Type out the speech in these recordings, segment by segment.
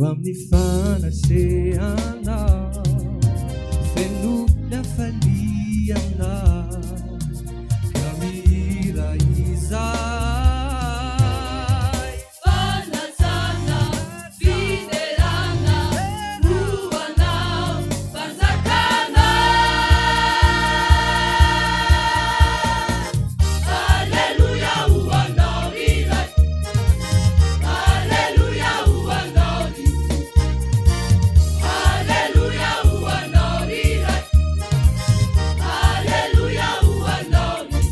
amin'ny fanatrehanao Feno ny hafaliana Ka mihira izahay Fanajana, fiderana ho anao Mpanjakana. Aleloia ho anao ry Ray. Aleloia ho anao ry Aleloia ho anao ry Ray. Aleloia ho anao ry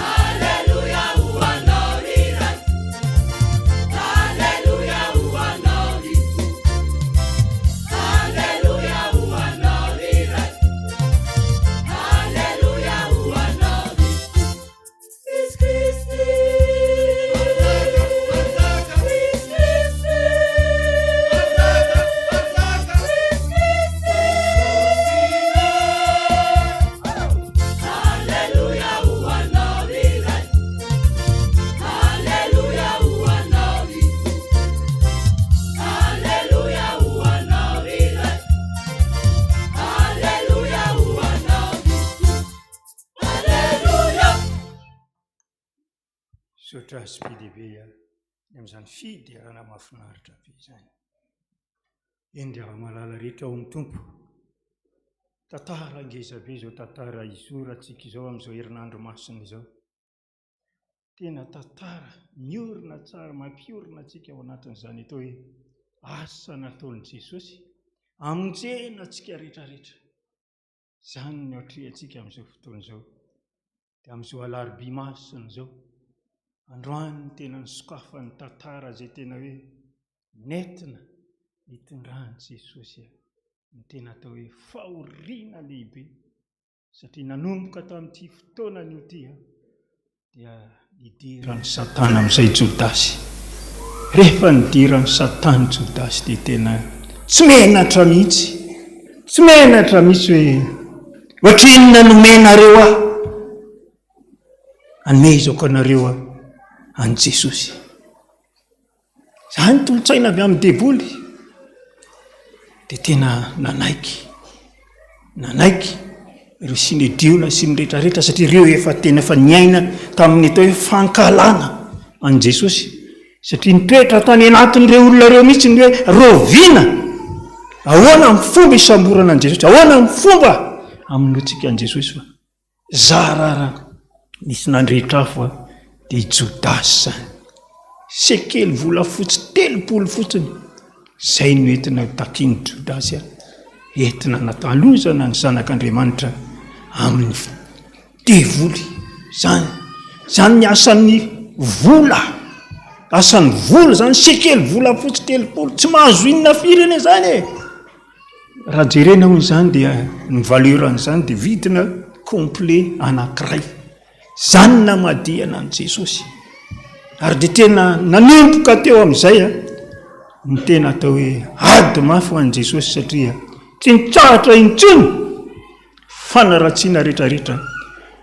Aleloia ho anao ry Ray. Aleloia ho anao ry Aleloia ho anao ry Ray. Aleloia ho anao ry Izy Kristy. Izy Kristy. Izy Kristy. Aleloia ho anao ry Ray. Aleloia ho anao ry Aleloia ho anao ry Ray. Aleloia ho anao ry Aleloia. Misaotra azy be dia be ny amin'izany fiderana mahafinaritra be izany. Eny ry hava-malala rehetra ao amin'ny Tompo. Tantara ngeza be izao tantara izorantsika izao amin'izao herinandro masina izao. Tena tantara miorina tsara, mampiorina antsika ao anatin'izany atao hoe asa nataon'i Jesosy hamonjena antsika rehetrarehetra. Izany no atrehantsika amin'izao fotoana izao. Dia amin'izao alarobia masina izao, androany no tena nisokafan'ny tantara izay tena hoe nentina nitondran'i Jesosy ny tena atao hoe fahoriana lehibe satria nanomboka tamin'ity fotoana anio ity dia nidiran'i Satana amin'izay Jodasy. Rehefa nidiran'i Satana Jodasy dia tena tsy menatra mihitsy, tsy menatra mihitsy hoe ohatrinona nomenareo ahy, anomezako anareo an'i Jesosy. Izany tolo-tsaina avy amin'ny devoly dia tena nanaiky, nanaiky ireo synedriona sy ny rehetra rehetra satria ireo efa tena efa niaina tamin'ny atao hoe fankahalana an'i Jesosy satria nitoetra tany anatin'ireo olona ireo mihitsy ny hoe rahoviana, ahoana ny fomba hisamborana an'i Jesosy, ahoana ny fomba hamonoantsika an'i Jesosy fa Zara raha nisy nandrehitra afo a, dia i Jodasy izany. Sekely volafotsy 30 fotsiny, izay no entina takin'i Jodasy a, entina natalozana ny Zanak'Andriamanitra amin'ny devoly. Izany, izany ny asan'ny vola, asan'ny vola izany, sekely volafotsy 30, tsy mahazo inona firy anie izany e. Raha jerena hoy izany dia ny valeur an'izany dia vidina complet anankiray. Izany no namadihana an'i Jesosy. Ary dia tena nanomboka teo amin'izay a, ny tena atao hoe ady mafy ho an'i Jesosy satria tsy nitsahatra intsony fanaratsiana rehetrarehetra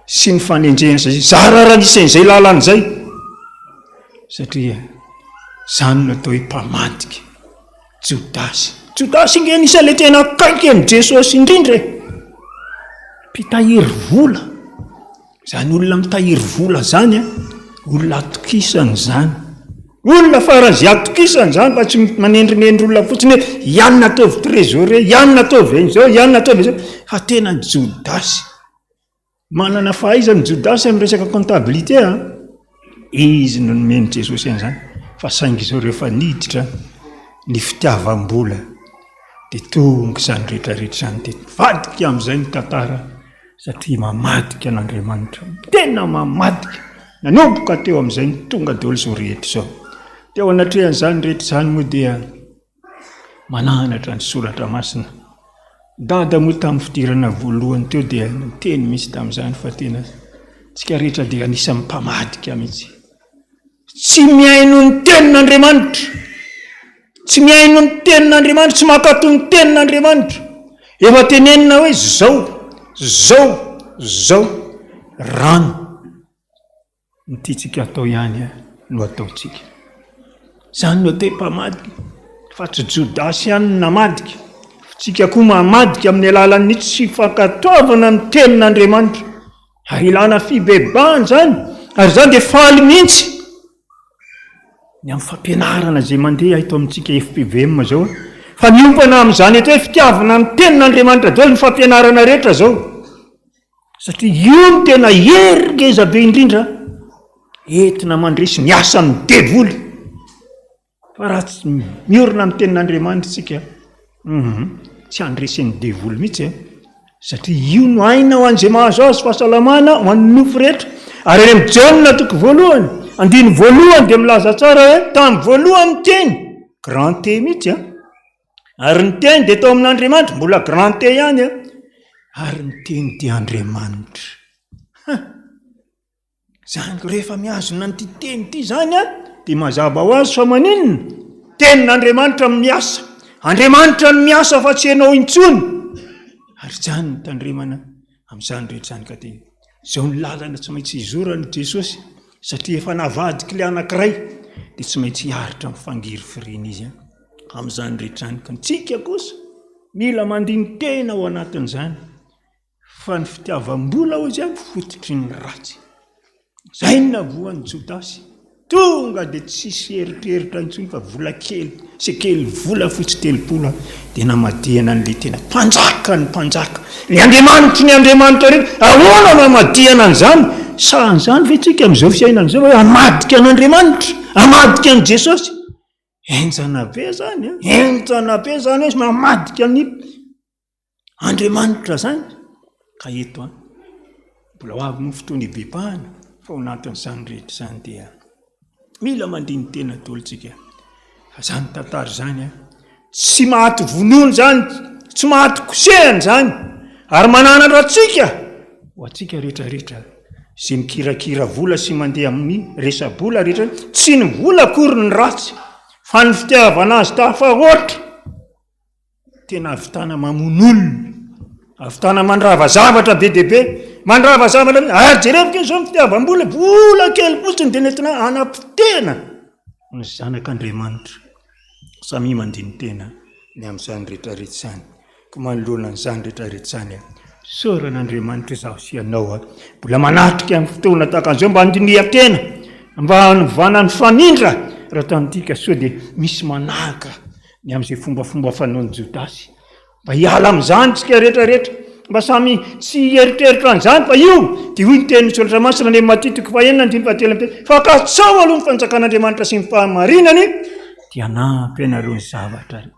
sy ny fanenjehana izay zara raha nisy an'izay lalana izay satria izany no atao hoe mpamadika. Jodasy. Jodasy ange anisan'ilay tena akaiky an'i Jesosy indrindra e. Mpitahiry vola. Izany olona mitahiry vola izany a, olona atokisana izany. Olona faran'izay atokisana izany fa tsy manendrinendry olona fotsiny hoe ianona ataovy trésorier, ianona ataovy an'izao, ianona ataovy an'izao, fa tena Jodasy. Manana fahaizana i Jodasy amin'ny resaka comptabilité a. Izy no nomen'i Jesosy an'izany. Fa saingy izao rehefa niditra ny fitiavam-bola dia tonga izany rehetra rehetra izany dia nivadika amin'izay ny tantara satria mamadika an'Andriamanitra. Tena mamadika. Nanomboka teo amin'izay no tonga daholo izao rehetra izao. Teo anatrehan'izany rehetra izany moa dia mananatra ny soratra masina. Dada moa tamin'ny fidirana voalohany teo dia niteny mihitsy tamin'izany fa tena tsika rehetra dia anisan'ny mpamadika mihitsy. Tsy mihaino ny tenin'Andriamanitra. Tsy mihaino ny tenin'Andriamanitra, tsy mankatò ny tenin'Andriamanitra. Efa tenenina hoe zao, zao, zao, rano. Ny tiantsika atao ihany no ataontsika. Izany no atao hoe mpamadika. Fa tsy Jodasy ihany no namadika, fa tsika koa mamadika amin'ny alalan'ny tsy fankatoavana ny tenin'Andriamanitra. Ary ilana fibebahana izany, ary izany dia faly mihitsy ny amin'ny fampianarana izay mandeha eto amintsika FPVM izao, fa miompana amin'izany atao hoe fitiavana ny tenin'Andriamanitra daholo ny fampianarana rehetra izao. Satria io no tena hery ngeza be indrindra entina mandresy ny asan'ny devoly. Fa raha tsy miorina amin'ny tenin'Andriamanitra isika, hum, tsy handresy ny devoly mihitsy e. Satria io no aina ho an'izay mahazo azy, fahasalamana ho an'ny nofo rehetra. Ary any amin'ny Jaona toko voalohany, andininy voalohany dia milaza tsara hoe tamin'ny voalohany ny teny, grand T mihitsy an. Ary ny teny dia tao amin'Andriamanitra, mbola grand T ihany an. Ary ny teny dia Andriamanitra. Ha! Zany ko rehefa mihazona an'ity teny ity zany an, dia mazava ho azy fa maninona? Tenin'Andriamanitra no miasa. Andriamanitra no miasa fa tsy ianao intsony. Ary izany no tandremana amin'izany rehetra izany ka dia izao ny lalana tsy maintsy hizoran'i Jesosy satria efa navadik'ilay ilay anankiray dia tsy maintsy hiaritra amin'ny fangirifiriana izy an. Amin'izany rehetra izany ka ntsika kosa mila mandini-tena ao anatin'izany. Fa ny fitiavam-bola hozy an fototry ny ratsy. Zay no navoan'i Jodasy. Tonga dia tsisy eritreritra intsony fa vola kely, sekely volafotsy 30 an, dia namadihana an'ilay tena mpanjakan'ny mpanjaka, ilay Andriamanitry ny andriamanitra rehetra. Ahoana no hamadihana an'izany? Sahy an'izany ve tsika amin'izao fiainana izao hoe hamadika an'Andriamanitra, hamadika an'i Jesosy? Henjana be zany an, henjana be zany hoe mamadika ny Andriamanitra zany ka eto an, mbola ho avy moa fotoana hibebahana fa ao anatin'izany rehetra izany dia mila mandini-tena daholo tsika fa zany tantara izany an, tsy maty vonoina izany, tsy maty kosehana izany ary mananatra antsika ho antsika rehetra rehetra izay mikirakira vola sy mandeha amin'ny resa-bola rehetra, tsy ny vola akory ny ratsy fa ny fitiavana azy tafahoatra. Tena ahavitana mamono olona, ahavitana mandrava zavatra be dia be, mandrava zavatra be, ary jereo kely izao ny fitiavam-bola, vola kely fotsiny dia nentina hanapotehana ny zanak'Andriamanitra. Samia mandini-tena ny amin'izany rehetra rehetra izany. Koa manoloana an'izany rehetra rehetra izany, isaorana Andriamanitra izaho sy ianao mbola manatrika ny fotoana tahaka an'izao mba handinihan-tena, mba hanovana ny famindra raha tantika sao dia misy manahaka ny amin'izay fombafomba fanaon'i Jodasy. Mba hiala amin'izany isika rehetra rehetra, mba samy tsy hieritreritra an'izany fa io dia hoy ny tenin'ny Soratra Masina any amin'ny Matio toko fahenina andininy fahatelo amby telopolo, fa katsaho aloha ny fanjakan'Andriamanitra sy ny fahamarinany dia hanampy anareo ny zavatra rehetra.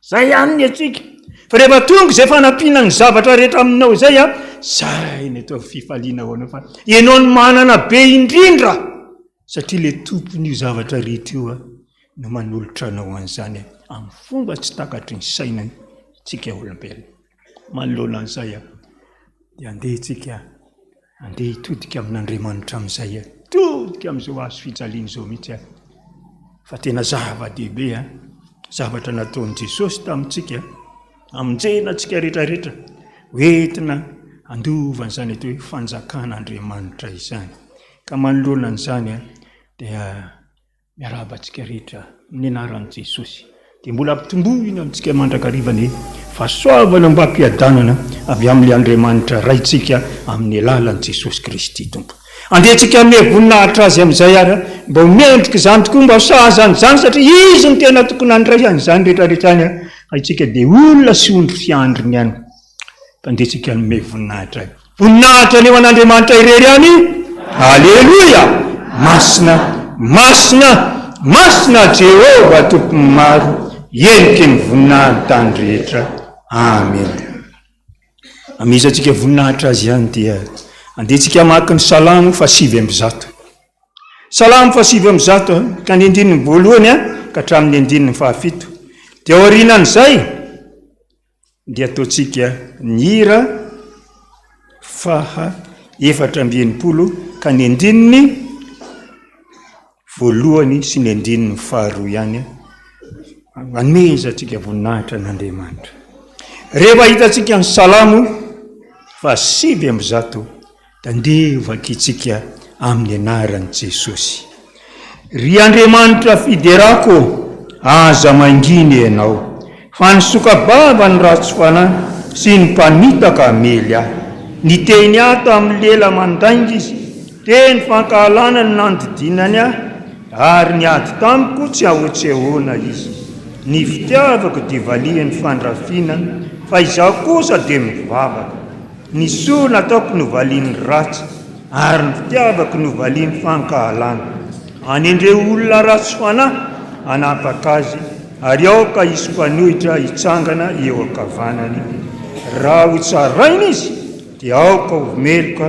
Izay ihany ny antsika. Fa rehefa tonga izay fanampiana ny zavatra rehetra aminao izay a, izay ny atao fifaliana ho anao fa ianao no manana be indrindra satria ilay tompon'io zavatra rehetra io a no manolotra anao an'izany amin'ny fomba tsy takatry ny sainantsika olombelona. Manoloana an'izay dia andeha isika andeha hitodika amin'Andriamanitra amin'izay, hitodika amin'izao hazo fijaliana izao mihitsy aho. Fa tena zava-dehibe a, zavatra nataon'i Jesosy tamintsika, hamonjena antsika rehetrarehetra, hoentina handova an'izany atao hoe fanjakan'Andriamanitra izany. Ka manoloana an'izany dia Miarahaba antsika rehetra amin'ny anaran'i Jesosy. Dia mbola ampitomboina amintsika mandrakariva ny fahasoavana mba hampiadanana avy amin'ilay Andriamanitra Raintsika amin'ny alalan'i Jesosy Kristy Tompo. Andeha antsika hanome voninahitra Azy amin'izay ary mba ho mendrika izany tokoa, mba ho sahaza an'izany satria Izy no tena tokony handray an'izany rehetra rehetra izany fa isika dia olona sy ondry fiandriny ihany. Mpandeha hanome voninahitra ahy. Voninahitra anie ho an'Andriamanitra irery ihany. Aleloia! Masina, masina, masina Jehovah Tompon'ny maro, heniky ny voninahiny tany rehetra. Amena. Amezantsika voninahitra azy ihany dia andeha hamaky ny Salamo fa 109. Salamo faha 109 ka ny andininy voalohany ka hatramin'ny andininy fahafito. Dia aorianan'izay dia ataontsika ny hira faha 64 ka ny andininy voalohany sy ny andininy faharoa ihany anomezantsika voninahitra an'Andriamanitra. Rehefa hitantsika ny salamo faha 109 dia andeha ho vakintsika amin'ny anaran'i Jesosy. Ry Andriamanitra fiderako ô, aza mangina Ianao, fa nisoka-bava ny ratsy fanahy sy ny mpamitaka hamely ahy. Niteny ahy tamin'ny lela mandainga izy, teny fankahalana no nanodidinany ahy, ary niady tamiko tsy ahoa-tsy ahoana izy. Ny fitiavako dia valian'ny fandrafiana, fa izaho kosa dia mivavaka. Ny soa nataoko novalian'ny ratsy, ary ny fitiavako novalian'ny fankahalana. Anendreo olona ratsy fanahy hanapaka azy, ary aoka hisy mpanohitra hitsangana eo ankavanany. Raha hotsaraina izy, dia aoka ho meloka,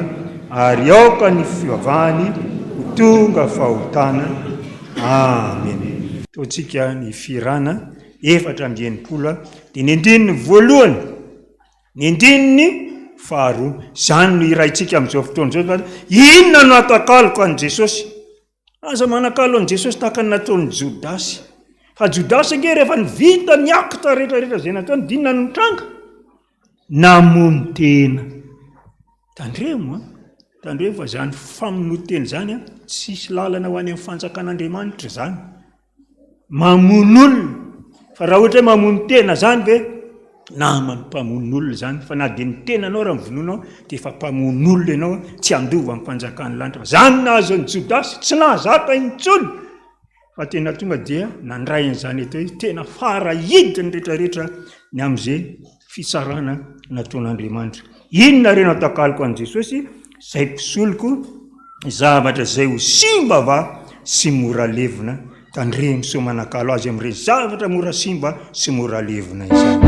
ary aoka ny fivavahany ho tonga fahotana. Amena. Ataontsika ny fihirana 64, dia ny andininy voalohany. Ny andininy faharoa. Izany no hiraintsika amin'izao fotoana izao fa inona no atakaloko an'i Jesosy? Aza manakalo an'i Jesosy tahaka ny nataon'i Jodasy. Fa Jodasy ange rehefa nivita ny acte rehetra rehetra izay nataony, dia inona no nitranga? Namono tena. Tandremo an! Tandremo fa izany famonoan-tena izany an, tsisy lalana ho any amin'ny fanjakan'Andriamanitra izany. Mamono olona, fa raha ohatra hoe mamono tena zany ve, naman'ny mpamono olona zany, fa na dia ny tenanao raha novonoinao dia efa mpamono olona ianao, tsy handova ny fanjakan'ny lanitra, fa zany nahazo an'i Jodasy, tsy nahazaka intsony, fa tena tonga dia nandray an'izany atao hoe tena farahidiny rehetrarehetra ny amin'izay fitsarana nataon'Andriamanitra. Inona re no atakaloko an'i Jesosy, izay mpisoloko, zavatra izay ho simba va sy mora levona? Tandremo sao manakalo azy amin'ireny zavatra mora simba sy mora levona izany.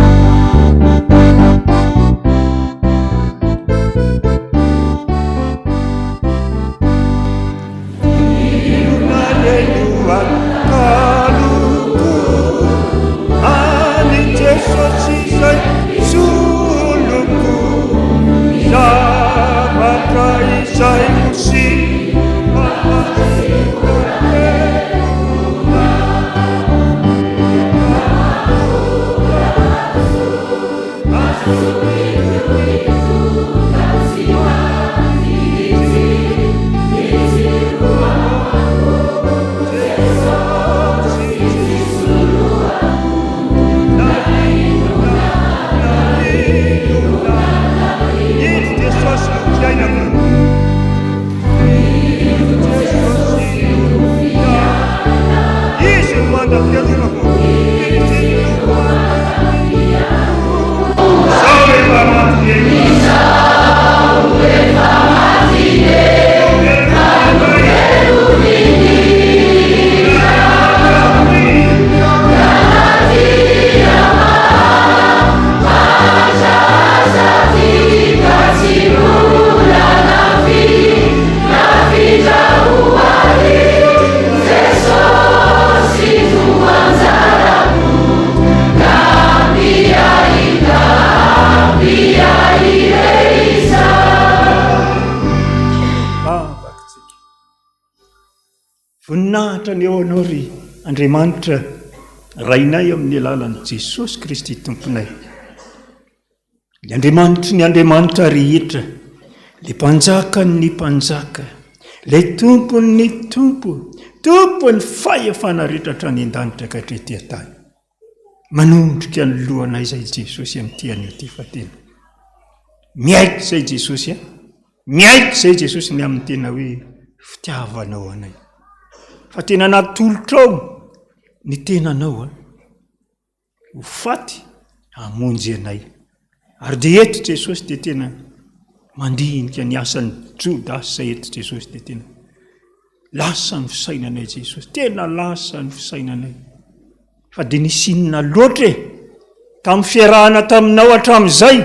Voninahitra ny eo anao ry Andriamanitra Rainay amin'ny alalan'i Jesosy Kristy Tomponay. Ilay Andriamanitry ny andriamanitra rehetra, ilay Mpanjakan'ny mpanjaka, ilay Tompon'ny tompo, Tompon'ny fahefana rehetra hatrany an-danitra ka hatrety an-tany. Manondrika ny lohanay izay Jesosy amin'ity anio ity fa tena miaiky izay Jesosy a! Miaiky izay Jesosy ny amin'ny tena hoe fitiavanao anay. Fa tena natolotrao ny tenanao a! Ho faty hamonjy anay. Ary dia eto Jesosy dia tena mandinika ny asan'i Jodasy izay eto Jesosy dia tena lasa ny fisainanay Jesosy, tena lasa ny fisainanay. Fa dia nisy inona loatra e? Tamin'ny fiarahana taminao hatramin'izay,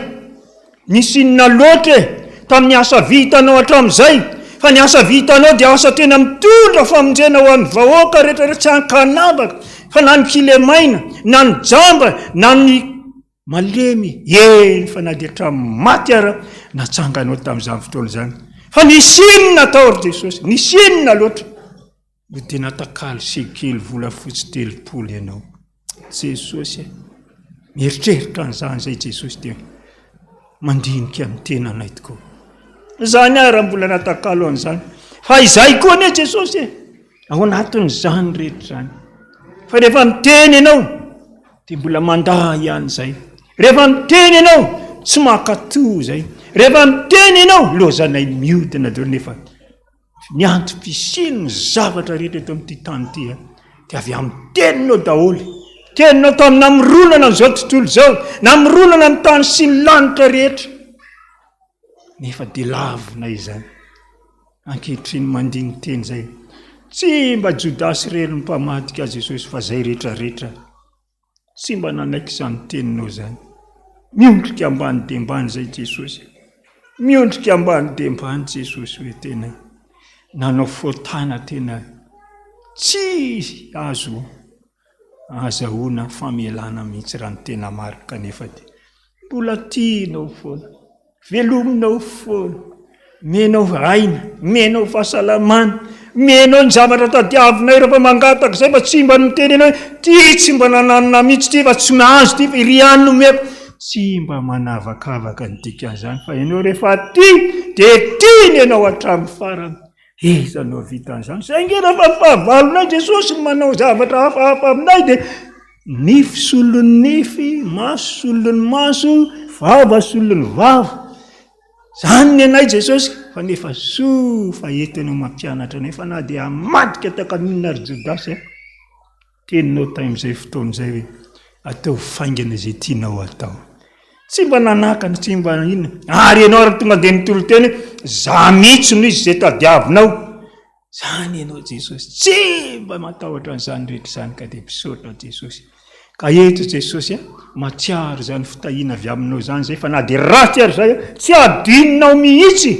Nisy inona loatra e, tamin'ny asa vitanao hatramin'izay, fa ny asa vitanao dia asa tena mitondra famonjena ho an'ny vahoaka rehetra rehetra tsy ankanavaka, fa na ny kilemaina, na ny jamba, na ny malemy, eny fa na dia hatramin'ny maty ara natsanganao tamin'izany fotoana izany. Fa nisy inona tao ry Jesosy? Nisy inona loatra? No dia natakalo sekely volafotsy 30 ianao. Jesosy e! Mieritreritra an'izany izay Jesosy dia mandinika ny tenanay tokoa. Izany aho raha mbola natakalo an'izany. Fa izay koa anie Jesosy e! Ao anatin'izany rehetra izany. Fa rehefa miteny ianao dia mbola mandà ihany izay. Rehefa miteny ianao tsy mankatò izay. Rehefa miteny ianao lozanay miodina daholo nefa ny antom-pisian'ny zavatra rehetra eto amin'ity tany ity dia avy amin'ny teninao daholo. Teninao tamin'ny namoronana an'izao tontolo izao, namoronana ny tany sy ny lanitra rehetra. Nefa dia lavina izany. Ankehitriny mandini-teny izay. Tsy mba Jodasy irery no mpamadika azy Jesosy fa izay rehetra rehetra. Tsy mba nanaiky izany teninao izany. Miondrika ambany dia ambany izay Jesosy. Miondrika ambany dia ambany Jesosy hoe tena nanao fotana tena tsy azo azahoana famelana mihitsy raha ny tena marina kanefa dia mbola tianao foana, velominao foana, omenao aina, omenao fahasalamana, omenao ny zavatra tadiavinay rehefa mangataka izay fa tsy mba miteny ianao hoe ty tsy mba nananona mihitsy ty fa tsy mahazo ty fa iry ihany no omeko. Tsy mba manavakavaka ny dikan'izany fa ianao rehefa tia dia tiany ianao hatramin'ny farany. Iza no hahavita an'izany? Izay ange rehefa ny fahavalonay Jesosy no manao zavatra hafahafa aminay dia nify solon'ny nify, maso solon'ny maso, vava solon'ny vava. Izany ny anay Jesosy, fa nefa soa fa eto ianao mampianatra anay fa na dia hamadika takan'inona ary Jodasy a. Teninao tamin'izay fotoana izay hoe, Ataovy faingana izay tianao hatao. Tsy mba nanakana, tsy mba inona. Ary ianao ary tonga dia nitolo-teny hoe, Izaho mihitsy no izy izay tadiavinao. Izany ianao Jesosy. Tsy mba matahotra an'izany rehetra izany ka dia misaotra Jesosy. Ka eto Jesosy a, mahatsiaro izany fitahiana avy aminao izany izay fa na dia ratsy ary izay, tsy adinonao mihitsy.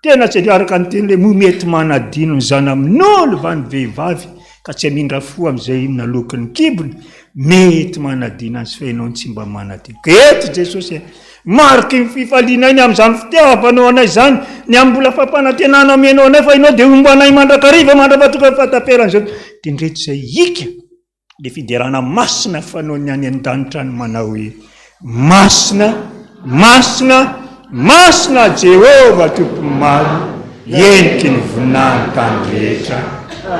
Tena tsy araka ny teny hoe moa mety manadino ny zana-minolo va ny vehivavy ka tsy hamindra fo amin'izay naloaky ny kibony? Mety manadino azy fa ianao no tsy mba manadino. Ka eto Jesosy e, mariky ny fifalianay ny amin'izany fitiavanao anay izany, ny amin'ny mbola fampanantenana omenao anay fa ianao dia homba anay mandrakariva mandra-pahatokan'ny fahataperan'izao. Dia ndreto izay hika. Ilay fiderana masina fanaon'ny any an-danitra any manao hoe, Masina, masina, masina Jehovah Tompon'ny maro, heniky ny voninahiny tany rehetra.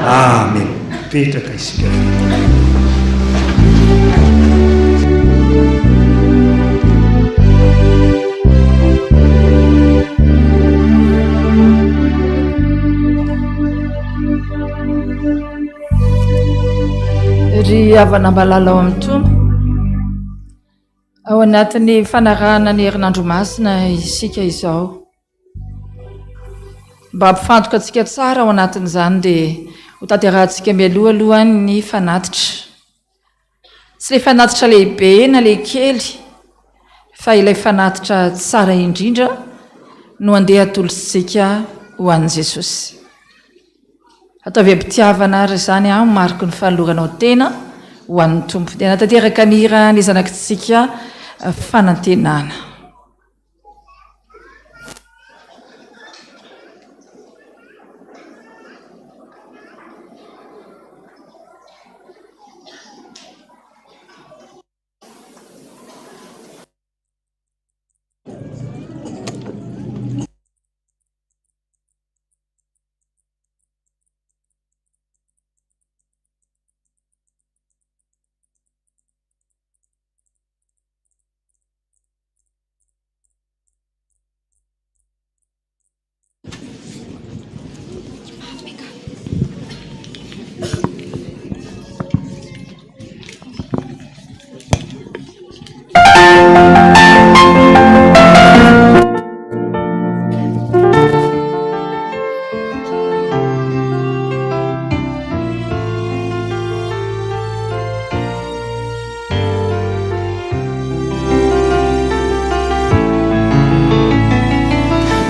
Amen. Mipetraka isika rehetra. Ry havana malala ao amin'ny Tompo, ao anatin'ny fanarahana ny herinandro masina isika izao. Mba hampifantoka antsika tsara ao anatin'izany dia ho tanterahantsika mialoha aloha ny fanatitra. Tsy ilay fanatitra lehibe na ilay kely fa ilay fanatitra tsara indrindra no andeha atolotsika ho an'i Jesosy. Ataovy am-pitiavana ary izany ho mariky ny fanoloranao tena ho an'ny Tompo. Dia hanatanteraka ny hira ny zanakitsika fanantenana.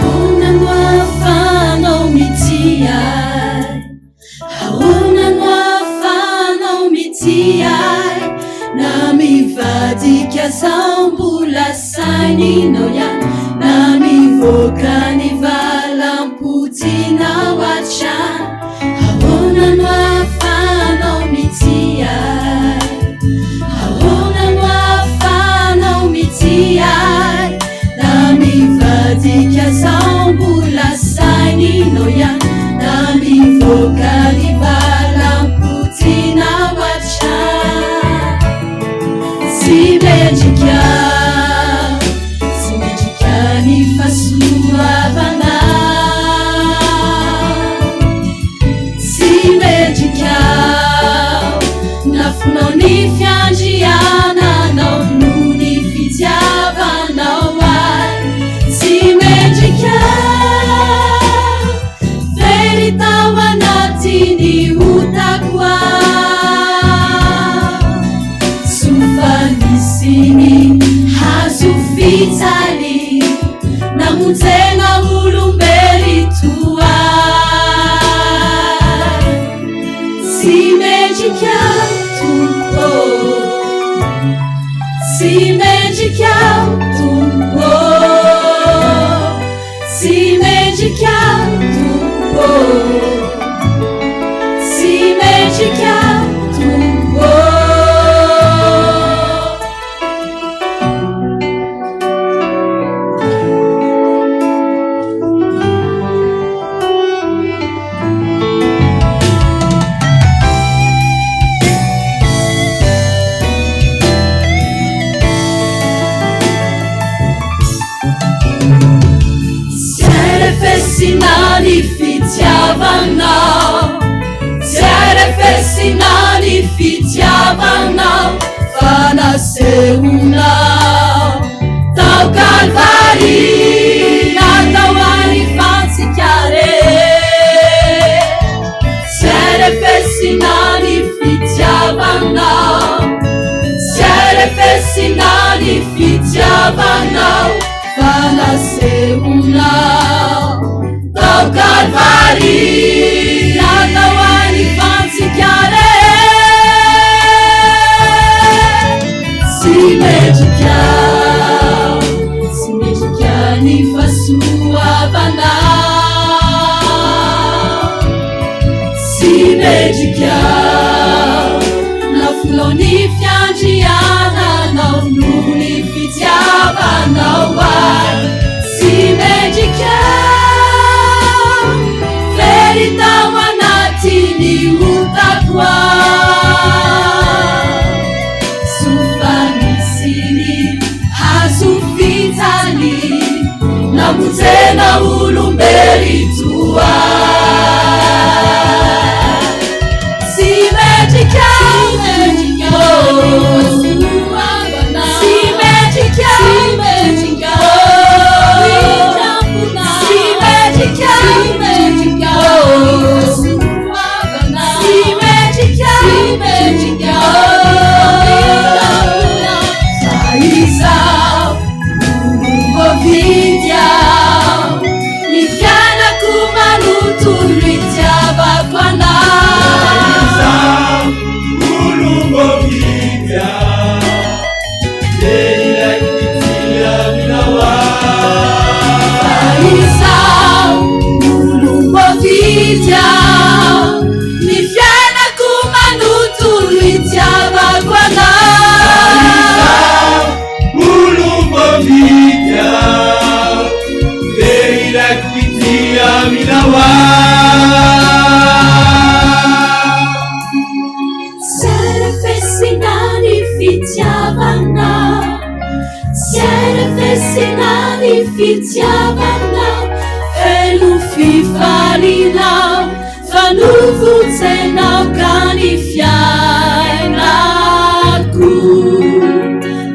Ahoana no ahafahanao mitia ahy? Ahoana no ahafahanao mitia ahy? Na mivadika zaho mbola saininao ihany, na mivoaka ny valam-potinao hatrany. Ahoana no ahafahanao mitia ahy? Ahoana no ahafahanao mitia ahy? Na mivadika zaho mbola saininao ihany, na mivoaka ny valam-potinao. ny fiandriananao noho ny fitiavanao ahy. Tsy mendrika very tao anatin'ny otako aho. Soa fa nisy ny hazo fijaliana namonjena olombelo toa ahy. Tsy mendrika Tompo, tsy mendrika Tompo, tsy mendrika Tompo, tsy mendrika Tompo. Tsy arefesina ny fitiavanao, tsy arefesina ny fitiavanao fa nasehonao tao Kalvary natao any fantsika rehetra. Tsy arefesina ny fitiavanao, tsy arefesina ny fitiavanao fa nasehonao tao Kalvary natao any fantsika rehetra. Tsy mendrika, tsy mendrika ny fahasoavanao. Tsy mendrika nafoinao ny fiandriananao noho ny fitiavanao ahy. Tsy mendrika very tao anatin'ny otako aho. Soa fa nisy ny hazo fijaliana namonjena olombelo toa Tsy mendrika Tsy mendrika Tsy mendrika Tsy mendrika Fa izaho olom-boavidy aho Ny fiainako manontolo itiavako anao. Izaho olom-boavidy aho, dia ilaiko ity aminao aho. Fa izaho olom-boavidy aho, ny fiainako manontolo itiavako anao. Izaho olom-boavidy aho, dia ilaiko ity aminao aho. Tsy arefesina ny fitiavanao, tsy arefesina ny fitiavanao, feno fifaliana fa novonjenao ka ny fiainako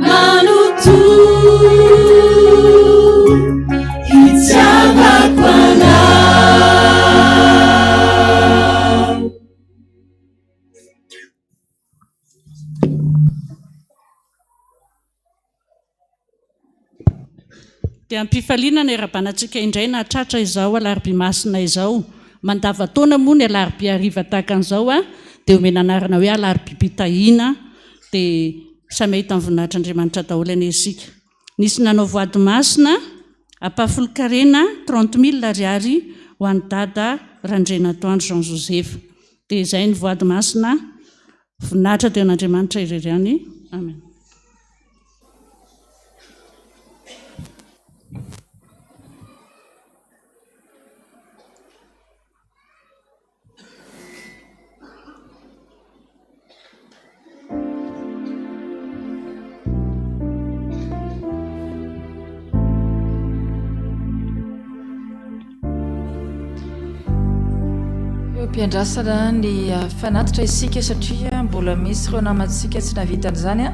manontolo hitiavako anao. Dia am-pifaliana ny arabanantsika indray nahatratra izao alarobia masina izao. Mandavantaona moa ny alarobia hariva tahaka an'izao dia omena anarana hoe alarobia-pitahiana dia samy hahita ny voninahitr'Andriamanitra daholo anie isika. Nisy nanao voady masina ampahafolon-karena trente mille ariary ho an'i Dada Randrianatoandro Jean Joseph. Dia izay ny voady masina, voninahitra dia ho an'Andriamanitra irery ihany. Amen. Eo. Eo am-piandrasana ny fanatitra isika satria mbola misy ireo namantsika tsy nahavita an'izany.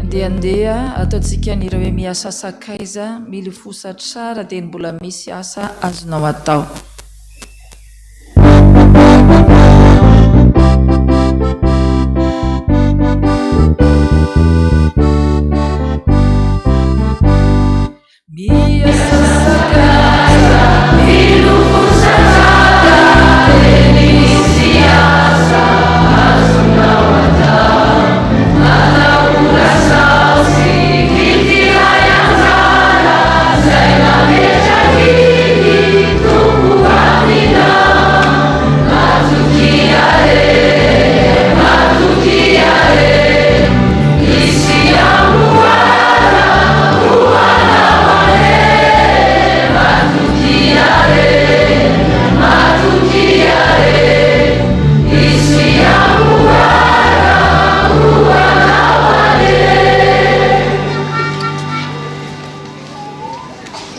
Andeha andeha ataontsika ny ireo hoe miasa sakaiza, milofosa tsara dia ny mbola misy asa azonao atao.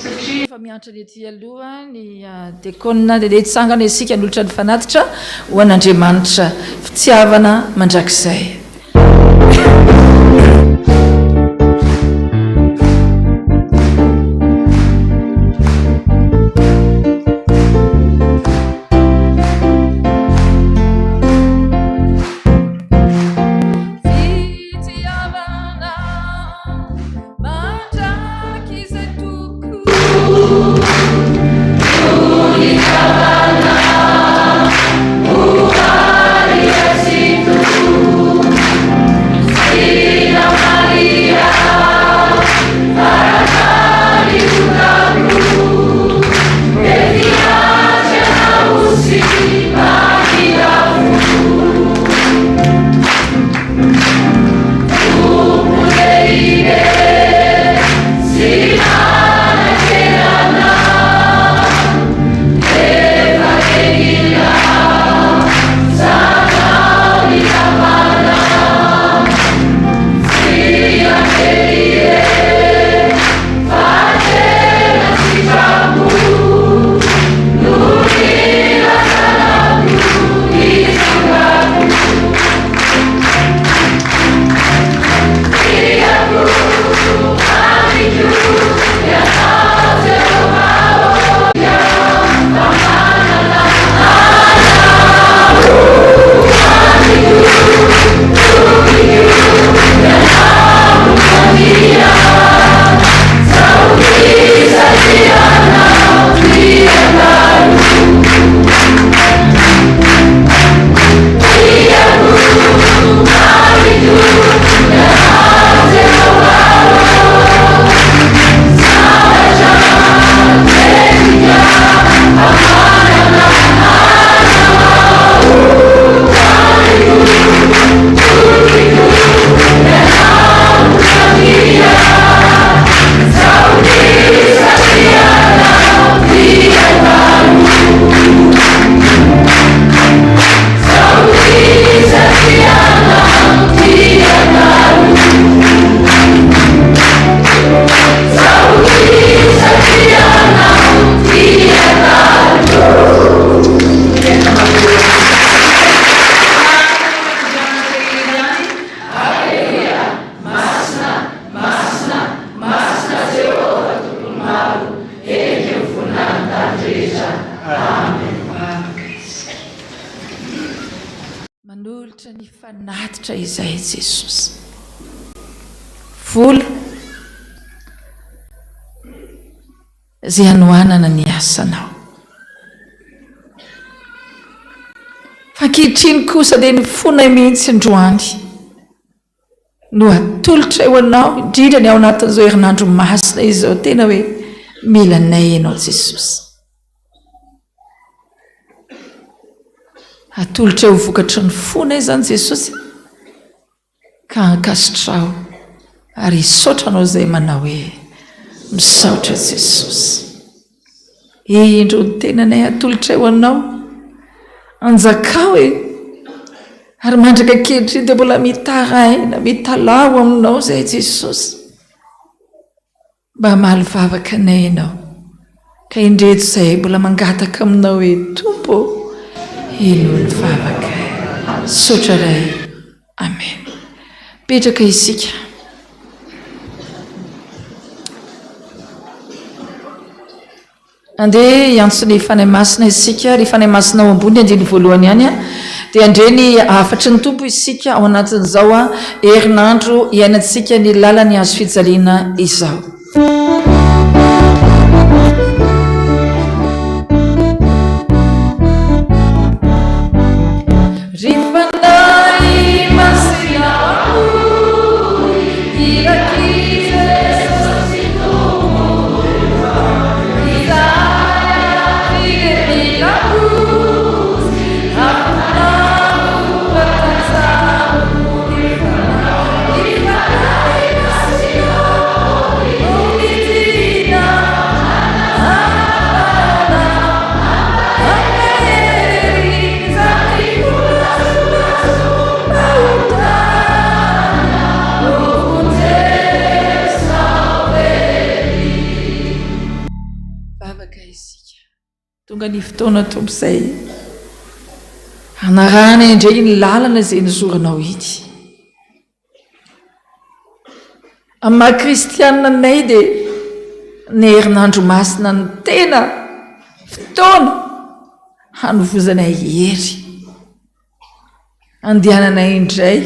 Satria efa miantra ny ety aloha ny diakona dia ndeha hitsangana isika hanolotra ny fanatitra ho an'Andriamanitra fitiavana mandrakizay. Manolotra ny fanatitra izay Jesosy. Vola izay hanohanana ny asanao. Fa ankehitriny kosa dia ny fonay mihitsy androany no atolotray ho anao, indrindra ny ao anatin'izao herinandro masina izao, tena hoe mila anay ianao Jesosy. Atolotray ho vokatry ny fonay izany Jesosy ka ankasitraho ary hisaotra anao izay manao hoe misaotra Jesosy. Indro ny tenanay atolotray ho anao. Anjakao e! Ary mandraka ankehitriny dia mbola mitaraina, mitalaho aminao izay Jesosy. Mba hamaly vavaka anay Ianao. Ka indreto izahay mbola mangataka Aminao hoe, Tompo ô, Henoy ny vavakay. Misaotra Ray. Amen. Mipetraka isika. Andeha hiantso ny Fanahy Masina isika, ry Fanahy Masina ao ambony, andininy voalohany ihany, dia handre ny hafatry ny Tompo isika ao anatin'izao herinandro iainantsika ny lalan'ny hazo fijaliana izao. Ry Fanahy Masina ambony, irak'i Jesosy Tompo, izahay avy dia mila vonjy, afonao atanjaho ny Fanahy, ry Fanahy Masina ô, midina hanafana. Vavaka isika. Tonga ny fotoana Tompo izay hanarahana indray iny lalana izay nizoranao iny. Amin'ny maha kristianina anay dia ny herinandro masina no tena fotoana hanovozanay hery, handehananay indray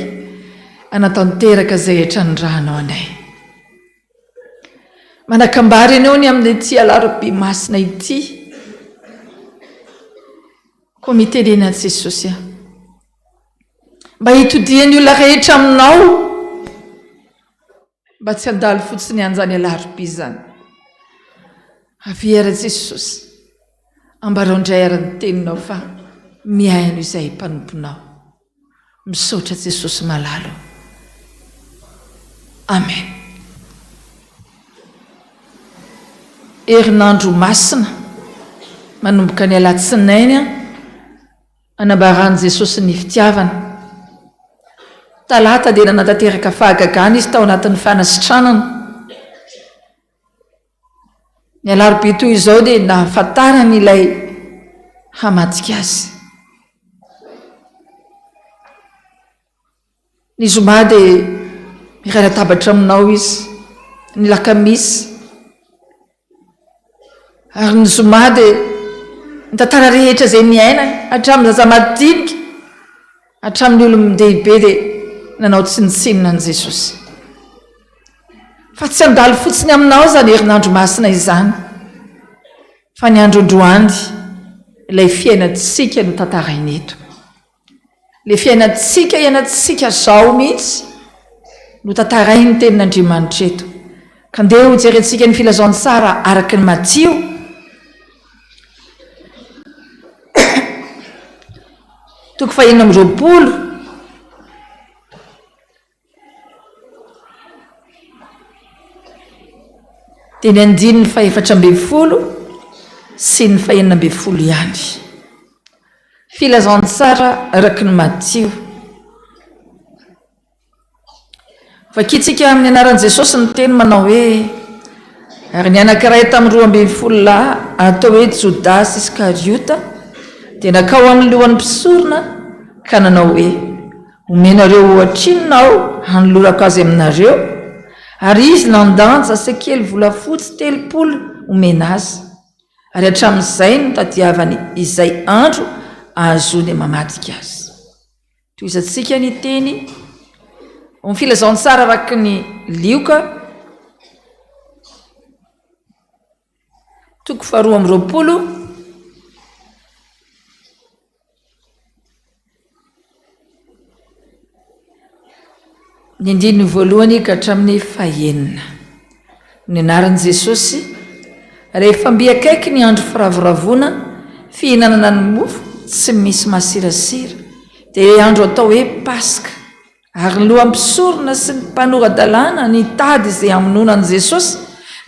hanatanteraka izay rehetra nirahanao anay. Manakambara ianao ny amin'ity alarobia masina ity. Koa mitenena Jesosy a. Mba hitodian'ny olona rehetra aminao. Mba tsy handalo fotsiny an'izany alarobia izany. Avia ary Jesosy. Ambarao indray ary ny teninao fa mihaino izay mpanomponao. Misaotra Jesosy malala o. Amen. Herinandro masina manomboka ny alatsinainy anambaran'i Jesosy ny fitiavana. Talata dia nanatanteraka fahagagana izy tao anatin'ny fanasitranana. Ny alarobia toy izao dia nahafantarany ilay hamadika azy. Ny zoma dia miray latabatra aminao izy, ny lakamisy. Ary ny zoma dia ny tantara rehetra izay niainany, hatramin'ny zaza madinika, hatramin'ny olon-dehibe dia nanao tsinontsinona an'i Jesosy. Fa tsy handalo fotsiny aminao izany herinandro masina izany, fa ny andro androany ilay fiainantsika no tantaraina eto. Ilay fiainantsika iainantsika izao mihitsy no tantarain'ny Tenin'Andriamanitra eto. Ka ndeha hojerentsika ny filazantsara araka ny Matio. Toko fahenina amby 20. Dia ny andininy fahefatra ambin'ny folo sy ny fahenina ambin'ny folo ihany. Filazantsara araka ny Matio. Vakintsika amin'ny anaran'i Jesosy ny teny manao hoe, Ary ny anankiray tamin'ny 12 lahy atao hoe Jodasy Iskariota dia nankao amin'ny lohan'ny mpisorona ka nanao hoe, Omenareo ohatrinona aho hanolorako azy aminareo? Ary izy nandanja sekely volafotsy 30 homena azy. Ary hatramin'izay no nitadiavany izay andro ahazoany mamadika azy. Tohizantsika ny teny ao amin'ny filazantsara araka ny Lioka, toko faharoa amby 20. Ny andininy voalohany ka hatramin'ny fahenina. Ny anaran'i Jesosy, rehefa mby akaiky ny andro firavoravoana, fihinanana ny mofo tsy misy masirasira, dia ilay andro atao hoe Paska. Ary ny lohan'ny mpisorona sy ny mpanora-dalàna nitady izay hamonoana an'i Jesosy,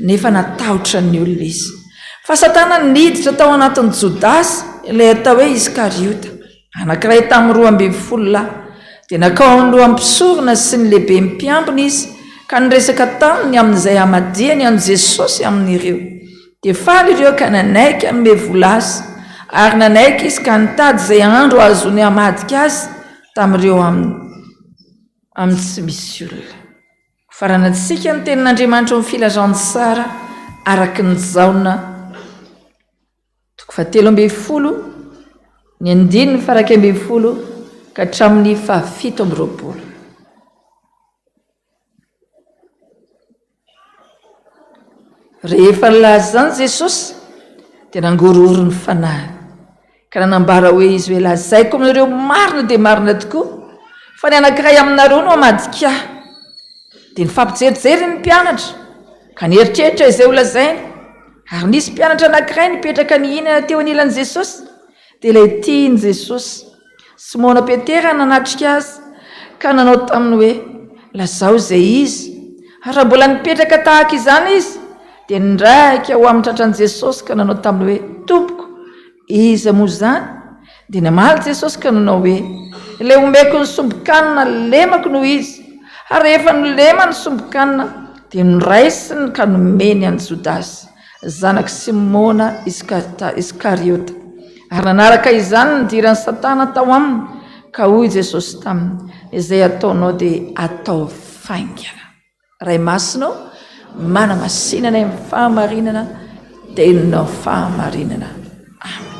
nefa natahotra ny olona izy. Fa Satana niditra tao anatin'i Jodasy, ilay atao hoe Iskariota, anankiray tamin'ny 12 lahy. Dia nankao amin'ny lohan'ny mpisorona sy ny lehiben'ny mpiambina izy, ka niresaka taminy amin'izay hamadihany an'i Jesosy amin'ireo. Dia faly ireo ka nanaiky hanome vola azy. Ary nanaiky izy ka nitady izay andro hahazoany hamadika azy tamin'ireo amin'ny tsy misy olona. Faranantsika ny tenin'Andriamanitra ao amin'ny filazantsara araka ny Jaona toko fahatelo ambinifolo ny andininy faha-iraika ambinifolo ka hatramin'ny fahafito amby roapolo. Rehefa nilaza izany Jesosy, dia nangorohoro ny fanahiny, ka nanambara hoe izy hoe, Lazaiko aminareo marina dia marina tokoa, fa ny anankiray aminareo no hamadika ahy. Dia nifampijerijery ny mpianatra, ka nieritreritra izay holazainy. Ary nisy mpianatra anankiray nipetraka nihinana teo anilan'i Jesosy, dia ilay tian'i Jesosy. Simona Petera nanatrika azy ka nanao taminy hoe, Lazao izay izy. Ary raha mbola nipetraka tahaka izany izy, dia niraika ho amin'ny tratran'i Jesosy ka nanao taminy hoe, Tompoko, iza moa izany? Dia namaly Jesosy ka nanao hoe, Ilay omeko ny sombin-kanina lemako no izy. Ary rehefa nolemany ny sombin-kanina, dia noraisiny ka nomeny an'i Jodasy. zanak'i Simona Iskariota. Ary nanaraka izany nidiran'i Satana tao aminy, ka hoy Jesosy taminy, Izay ataonao dia ataovy faingana. Ray Masina ô, manamasina anay amin'ny fahamarinana, teninao fahamarinana. Amen.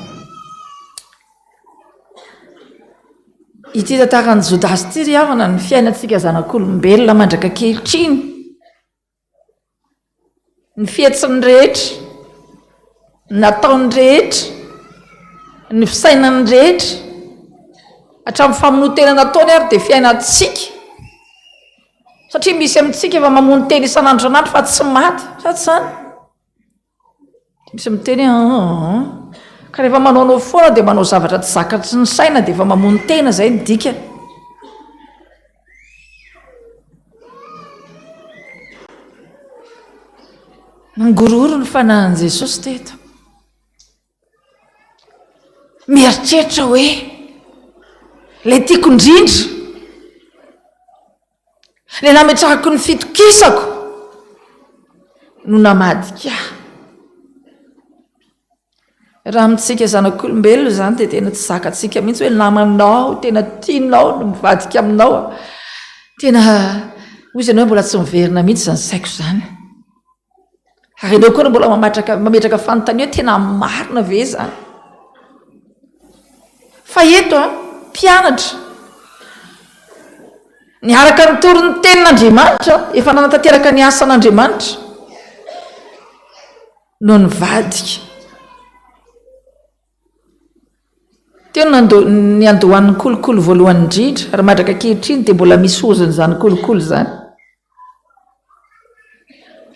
Ity tantaran'i Jodasy ity ry havana ny fiainantsika zanak'olombelona mandraka ankehitriny. Ny fihetsiny rehetra, ny nataony rehetra, ny fisainany rehetra, hatramin'ny famonoan-tena nataony ary dia fiainantsika. Satria misy amintsika efa mamono tena isan'andro isan'andro fa tsy maty, sa tsy izany? Misy miteny hoe aa ka rehefa manaonao foana dia manao zavatra tsy zakatry ny saina dia efa mamono tena izay ny dikany. Nangorohoro ny fanahin'i Jesosy teto. Mieritreritra hoe ilay tiako indrindra, ilay nametrahako ny fitokisako no namadika ahy. Raha amintsika zanak'olombelona izany dia tena tsy zakantsika mihitsy hoe namanao, tena tianao no mivadika aminao. Tena hoy izy ianao hoe mbola tsy miverina mihitsy izany saiko izany. Ary ianao koa no mbola mamatraka mametraka fanontaniana hoe tena marina ve izany? Fa eto an, mpianatra niaraka nitory ny tenin'Andriamanitra, efa nanatanteraka ny asan'Andriamanitra. no nivadika. Teo no niandohan'ny kolikoly voalohany indrindra, ary mandraka ankehitriny dia mbola misy ozona izany kolikoly izany.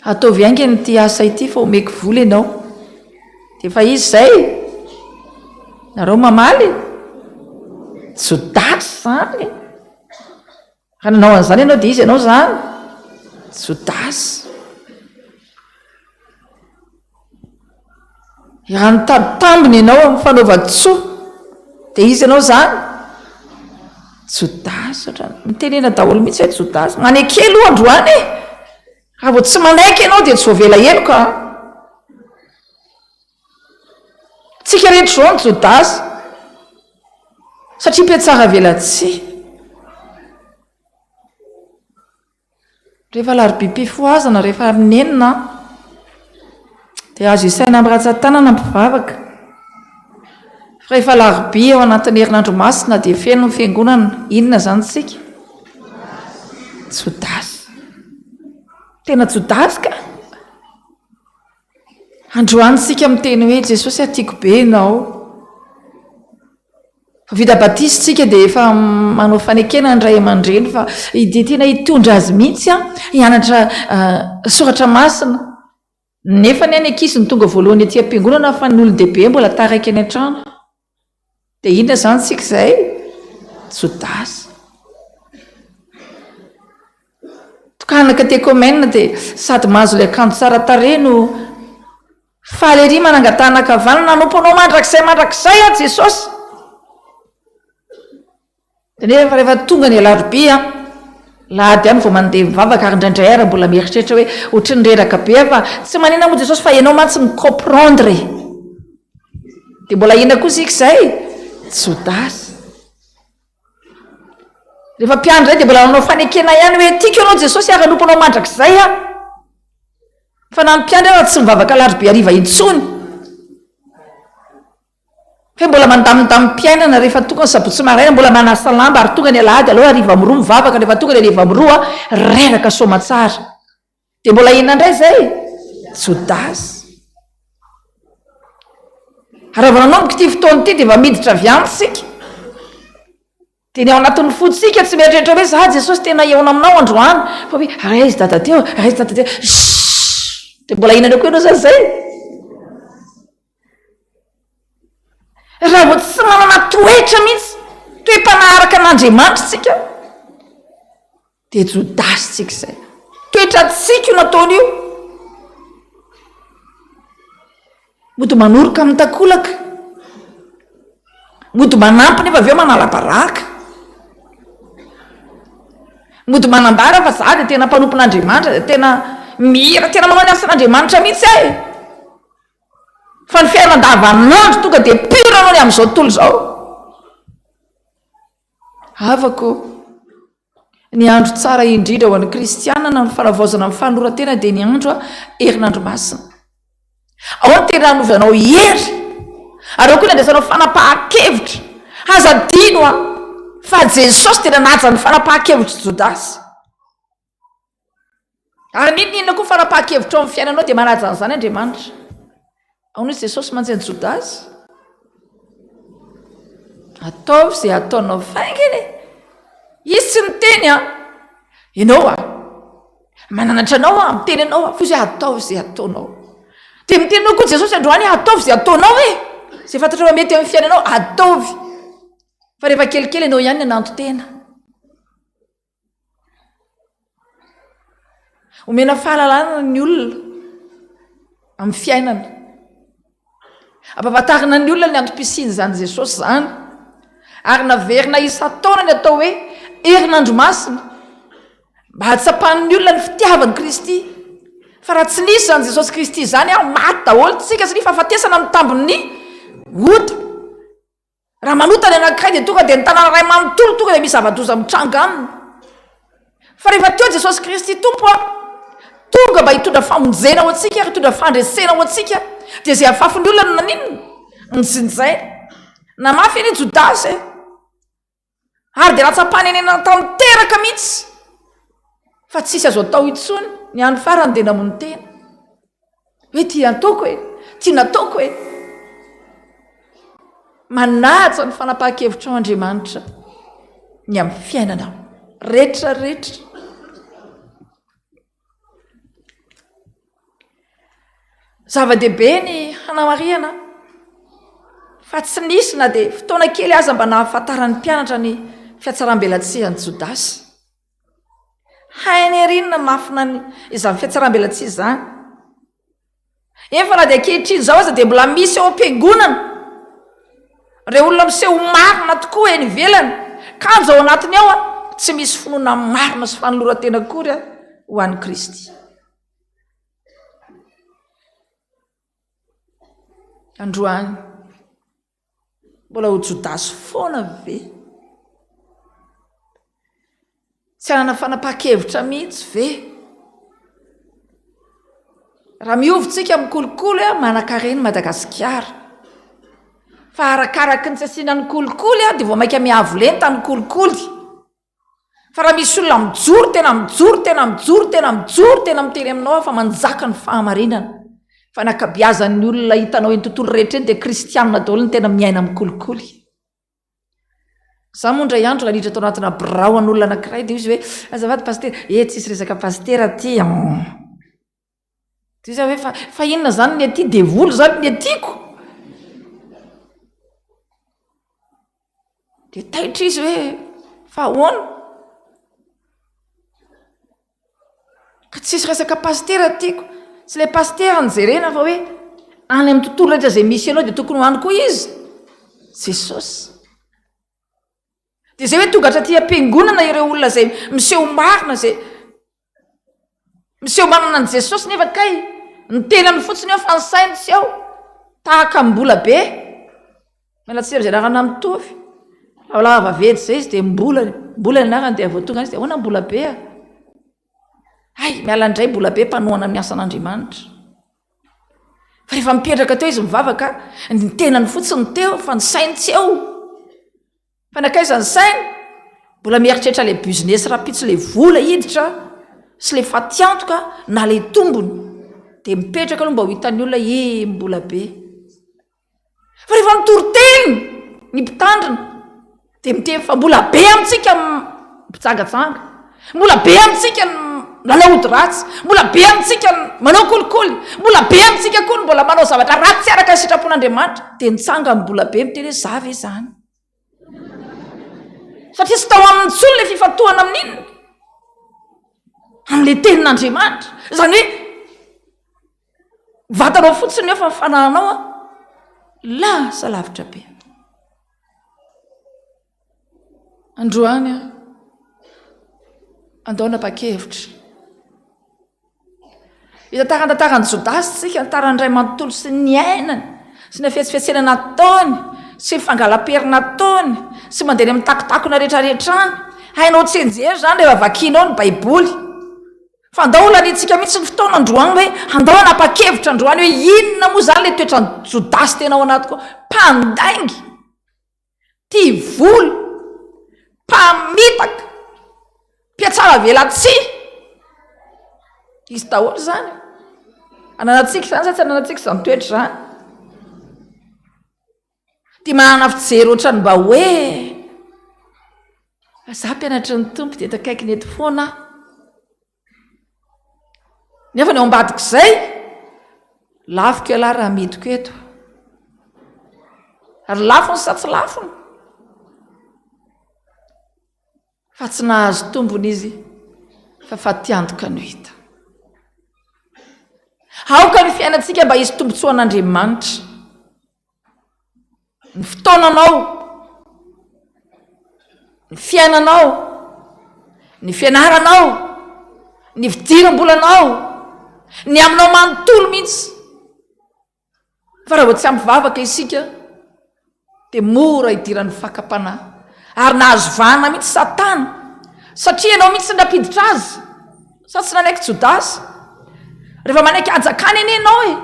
Ataovy haingana ity asa ity fa omeko vola ianao. Dia efa izy izay. Nareo mamaly? Jodasy izany. Raha nanao an'izany ianao dia iza ianao izany? Jodasy. Raha nitady tambiny ianao amin'ny fanaovan-tsoa dia iza ianao izany? Jodasy. Ohatran'ny mitenena daholo mihitsy hoe Jodasy. Maneke aloha androany e! Raha vao tsy manaiky ianao dia tsy voavela heloka an! Tsika rehetra izao ny Jodasy satria mpiatsara velatsihy. Rehefa alarobia-pifohazana, rehefa amin'ny enina dia azo isaina amin'ny ratsan-tanana ny mpivavaka. Fa rehefa alarobia ao anatin'ny herinandro masina dia feno ny fiangonana. Inona izany isika? Jodasy. Tena Jodasy ka! Androany isika miteny hoe Jesosy a tiako be ianao. Vao vita batisa isika dia efa manao fanekena ny ray aman-dreny fa dia tena hitondra azy mihitsy aho hianatra soratra masina. Nefa anie ny ankizy no tonga voalohany aty am-piangonana fa ny olon-dehibe mbola taraiky any an-trano. Dia inona izany isika izay? Jodasy. Tokana katekomena dia sady mahazo ilay akanjo tsara tarehy no faly ery manangan-tanan-kavanana hanompo anao mandrakizay mandrakizay aho Jesosy. Dia nefa rehefa tonga ny alarobia, lahady ihany vao mandeha mivavaka ary indraindray ary mbola mieritreritra hoe ohatry ny reraka be aho fa tsy manina moa Jesosy fa ianao mantsy mi-comprendre e. Dia mbola inona koa isika izay? Jodasy. Rehefa mpiandry izay dia mbola nanao fanekena ihany hoe tiako ianao Jesosy ary hanompo anao mandrakizay aho. Fa na ny mpiandry aza tsy mivavaka alarobia hariva intsony. Fe mbola mandamindamim-piainana rehefa tonga ny sabotsy maraina, mbola manasa lamba ary tonga ny alahady aleo hariva amin'ny roa mivavaka, rehefa tonga ny hariva amin'ny roa reraka soamatsara. Dia mbola inona indray izay? Jodasy. Ary raha vao nanomboka ity fotoana ity dia efa miditra avy any isika. Dia ny ao anatin'ny fontsika tsy mieritreritra hoe za Jesosy tena hihaona aminao androany fa hoe ary aiza dada teo, ary aiza dada teo, shhh! Dia mbola inona koa ianao zany izay? Raha vao tsy manana toetra mihitsy, toe-panahy araka an'Andriamanitra isika, dia Jodasy tsika izay. Toetrantsika io nataony io. Mody manoroka amin'ny takolaka. Mody manampy nefa avy eo manala baraka. Mody manambara fa za dia tena mpanompon'Andriamanitra, dia tena mihira, tena manao ny asan'Andriamanitra mihitsy aho e. Fa ny fiainana andavanandro tonga dia pur anao ny amin'izao tontolo izao. Havako, ny andro tsara indrindra ho an'ny kristiana na ny fanavaozana ny fanoloran-tena dia ny andro herinandro masina. Ao no tena hanovana hery ary ao koa ny handraisanao fanapahan-kevitra. Aza adino fa Jesosy dia nanaja ny fanapahan-kevitr'i Jodasy. Ary n'inon'inona koa fanapahan-kevitrao amin'ny fiainanao dia manaja an'izany Andriamanitra. Ahoana hoy Jesosy mantsy an'i Jodasy? Ataovy izay ataonao faingana e. Izy tsy miteny an. Ianao a. Mananatra anao aho, miteny anao aho, fa izy hoe ataovy izay ataonao. Dia miteny anao koa Jesosy androany hoe ataovy izay ataonao e. Izay fantatrao fa mety amin'ny fiainanao, ataovy. Fa rehefa kelikely ianao ihany no hananton-tena. Omena fahalalana ny olona amin'ny fiainana. Ampahafantarina ny olona ny antom-pisian'izany Jesosy izany. Ary naverina isan-taona ny atao hoe herinandro masina mba hahatsapan'ny olona ny fitiavan'i Kristy. Fa raha tsy nisy izany Jesosy Kristy izany, maty daholo tsika satria fahafatesana no tambin'ny ota. Raha manota ny anankiray dia tonga dia ny tanàna iray manontolo tonga dia misy zava-doza mitranga aminy. Fa rehefa teo Jesosy Kristy Tompo a, tonga mba hitondra famonjena ho antsika ary hitondra fandresena ho antsika, dia izay afafin'ny olona no naninona? Nojinjaina. Namafy anie Jodasy e. Ary dia latsa-panenenana tanteraka mihitsy fa tsisy azo atao intsony, ny andro farany dia namono tena. Hoe ty ataoko e, ty nataoko e. Manaja ny fanapahan-kevitrao Andriamanitra ny amin'ny fiainana rehetra rehetra. Zava-dehibe ny hanamarihana fa tsy nisy na dia fotoana kely aza mba nahafantaran'ny mpianatra ny fihatsarambelatsihan'i Jodasy. Hainy ery ny namafina ny izany fihatsarambelatsihy izany. Eny fa na dia ankehitriny izao aza dia mbola misy ao am-piangonana ireo olona miseho ho marina tokoa eny ivelany, kanjo ao anatiny ao tsy misy finoana marina sy fanoloran-tena akory ho an'i Kristy. Androany, mbola ho Jodasy foana ve? Tsy hanana fanapahan-kevitra mihitsy ve? Raha miova tsika amin'ny kolikoly, manan-karena i Madagasikara. Fa arakaraky ny tsy asiana ny kolikoly dia vao mainka miavo lenta ny kolikoly. Fa raha misy olona mijoro, tena mijoro, tena mijoro, tena mijoro, tena miteny aminao aho fa manjaka ny fahamarinana. Fa ny ankabiazan'ny olona hitanao eny tontolo rehetra eny dia kristianina daholo ny tena miaina amin'ny kolikoly. Za moa indray andro raha niditra tao anatina birao an'olona anankiray dia hoy izy hoe azafady pasitera, eh tsisy resaka pasitera aty an. Dia izy hoe fa fa inona izany ny aty, devoly izany ny atyko? Dia taitra izy hoe fa ahoana? Ka tsisy resaka pasitera tiako. Tsy ilay pasitera no jerena fa hoe any amin'ny tontolo rehetra izay misy anao dia tokony ho any koa izy. Jesosy. Dia izay hoe tonga hatraty am-piangonana ireo olona izay miseho marina izay miseho manana an'i Jesosy nefa kay ny tenany fotsiny eo fa ny sainy tsy ao. Tahaka ny mbola be. Miala tsiny amin'izay anarana mitovy. Lavalava vaventy izay izy dia Mbola, Mbola ny anarany dia vao tonga any izy dia ahoana Mbola be a? Hay, miala indray Mbola be mpanohana ny asan'Andriamanitra. Fa rehefa mipetraka teo izy mivavaka, ny tenany fotsiny no teo fa ny sainy tsy eo. Fa nankaiza ny sainy? Mbola mieritreritra ilay business rahampitso ilay vola hiditra sy ilay fatiantoka na ilay tombony. Dia mipetraka aloha mba ho hitan'ny olona ee mbola be. Fa rehefa mitory teny ny mpitandrina dia miteny fa mbola be amintsika ny mpijangajanga, mbola be amintsika ny milalao ody ratsy, mbola be amintsika ny manao kolikoly, mbola be amintsika koa ny mbola manao zavatra ratsy tsy araka ny sitrapon'Andriamanitra. Dia nitsangany mbola be miteny hoe za ve izany? Satria tsy tao aminy intsony ilay fifantohana amin'inona? Amin'ilay tenin'Andriamanitra. Izany hoe vatanao fotsiny eo fa ny fanahinao an, lasa lavitra be. Androany an, andao hanapa-kevitra. Hitantara ny tantaran'i Jodasy isika, ny tantarany iray manontolo sy ny niainany, sy ny hafetsifetsena nataony, sy ny fangalam-pery nataony, sy mandeha any amin'ny takotakona rehetrarehetra any. Hainao tsianjery izany rehefa vakianao ny Baiboly. Fa andao holaniantsika mihitsy ny fotoana androany hoe, andao hanapa-kevitra androany hoe inona moa izany ilay toetran'i Jodasy tena ao anatiko ao? Mpandainga! Tia vola, mpamitaka, mpiatsara velatsihy. Izy daholo izany. Ananantsika izany sa tsy ananantsika izany toetra izany? Tia manana fijery ohatran'ny mba hoe za mpianatry ny Tompo dia eto akaikiny eto foana aho. Nefa ny ao ambadik'izay, lafiko ialahy raha amidiko eto. Ary lafony sa tsy lafony? Fa tsy nahazo tombony izy fa fatiantoka no hita. Aoka ny fiainantsika mba hisy tombontsoan'Andriamanitra. Ny fotoananao, ny fiainanao, ny fianaranao, ny fidiram-bolanao, ny aminao manontolo mihitsy. Fa raha vao tsy ampy vavaka isika dia mora idiran'ny fakam-panahy. Ary nahazo vahana mihitsy Satana, satria ianao mihitsy no nampiditra azy. Sa tsy nanaiky Jodasy? Rehefa manaiky hanjakana anie ianao e,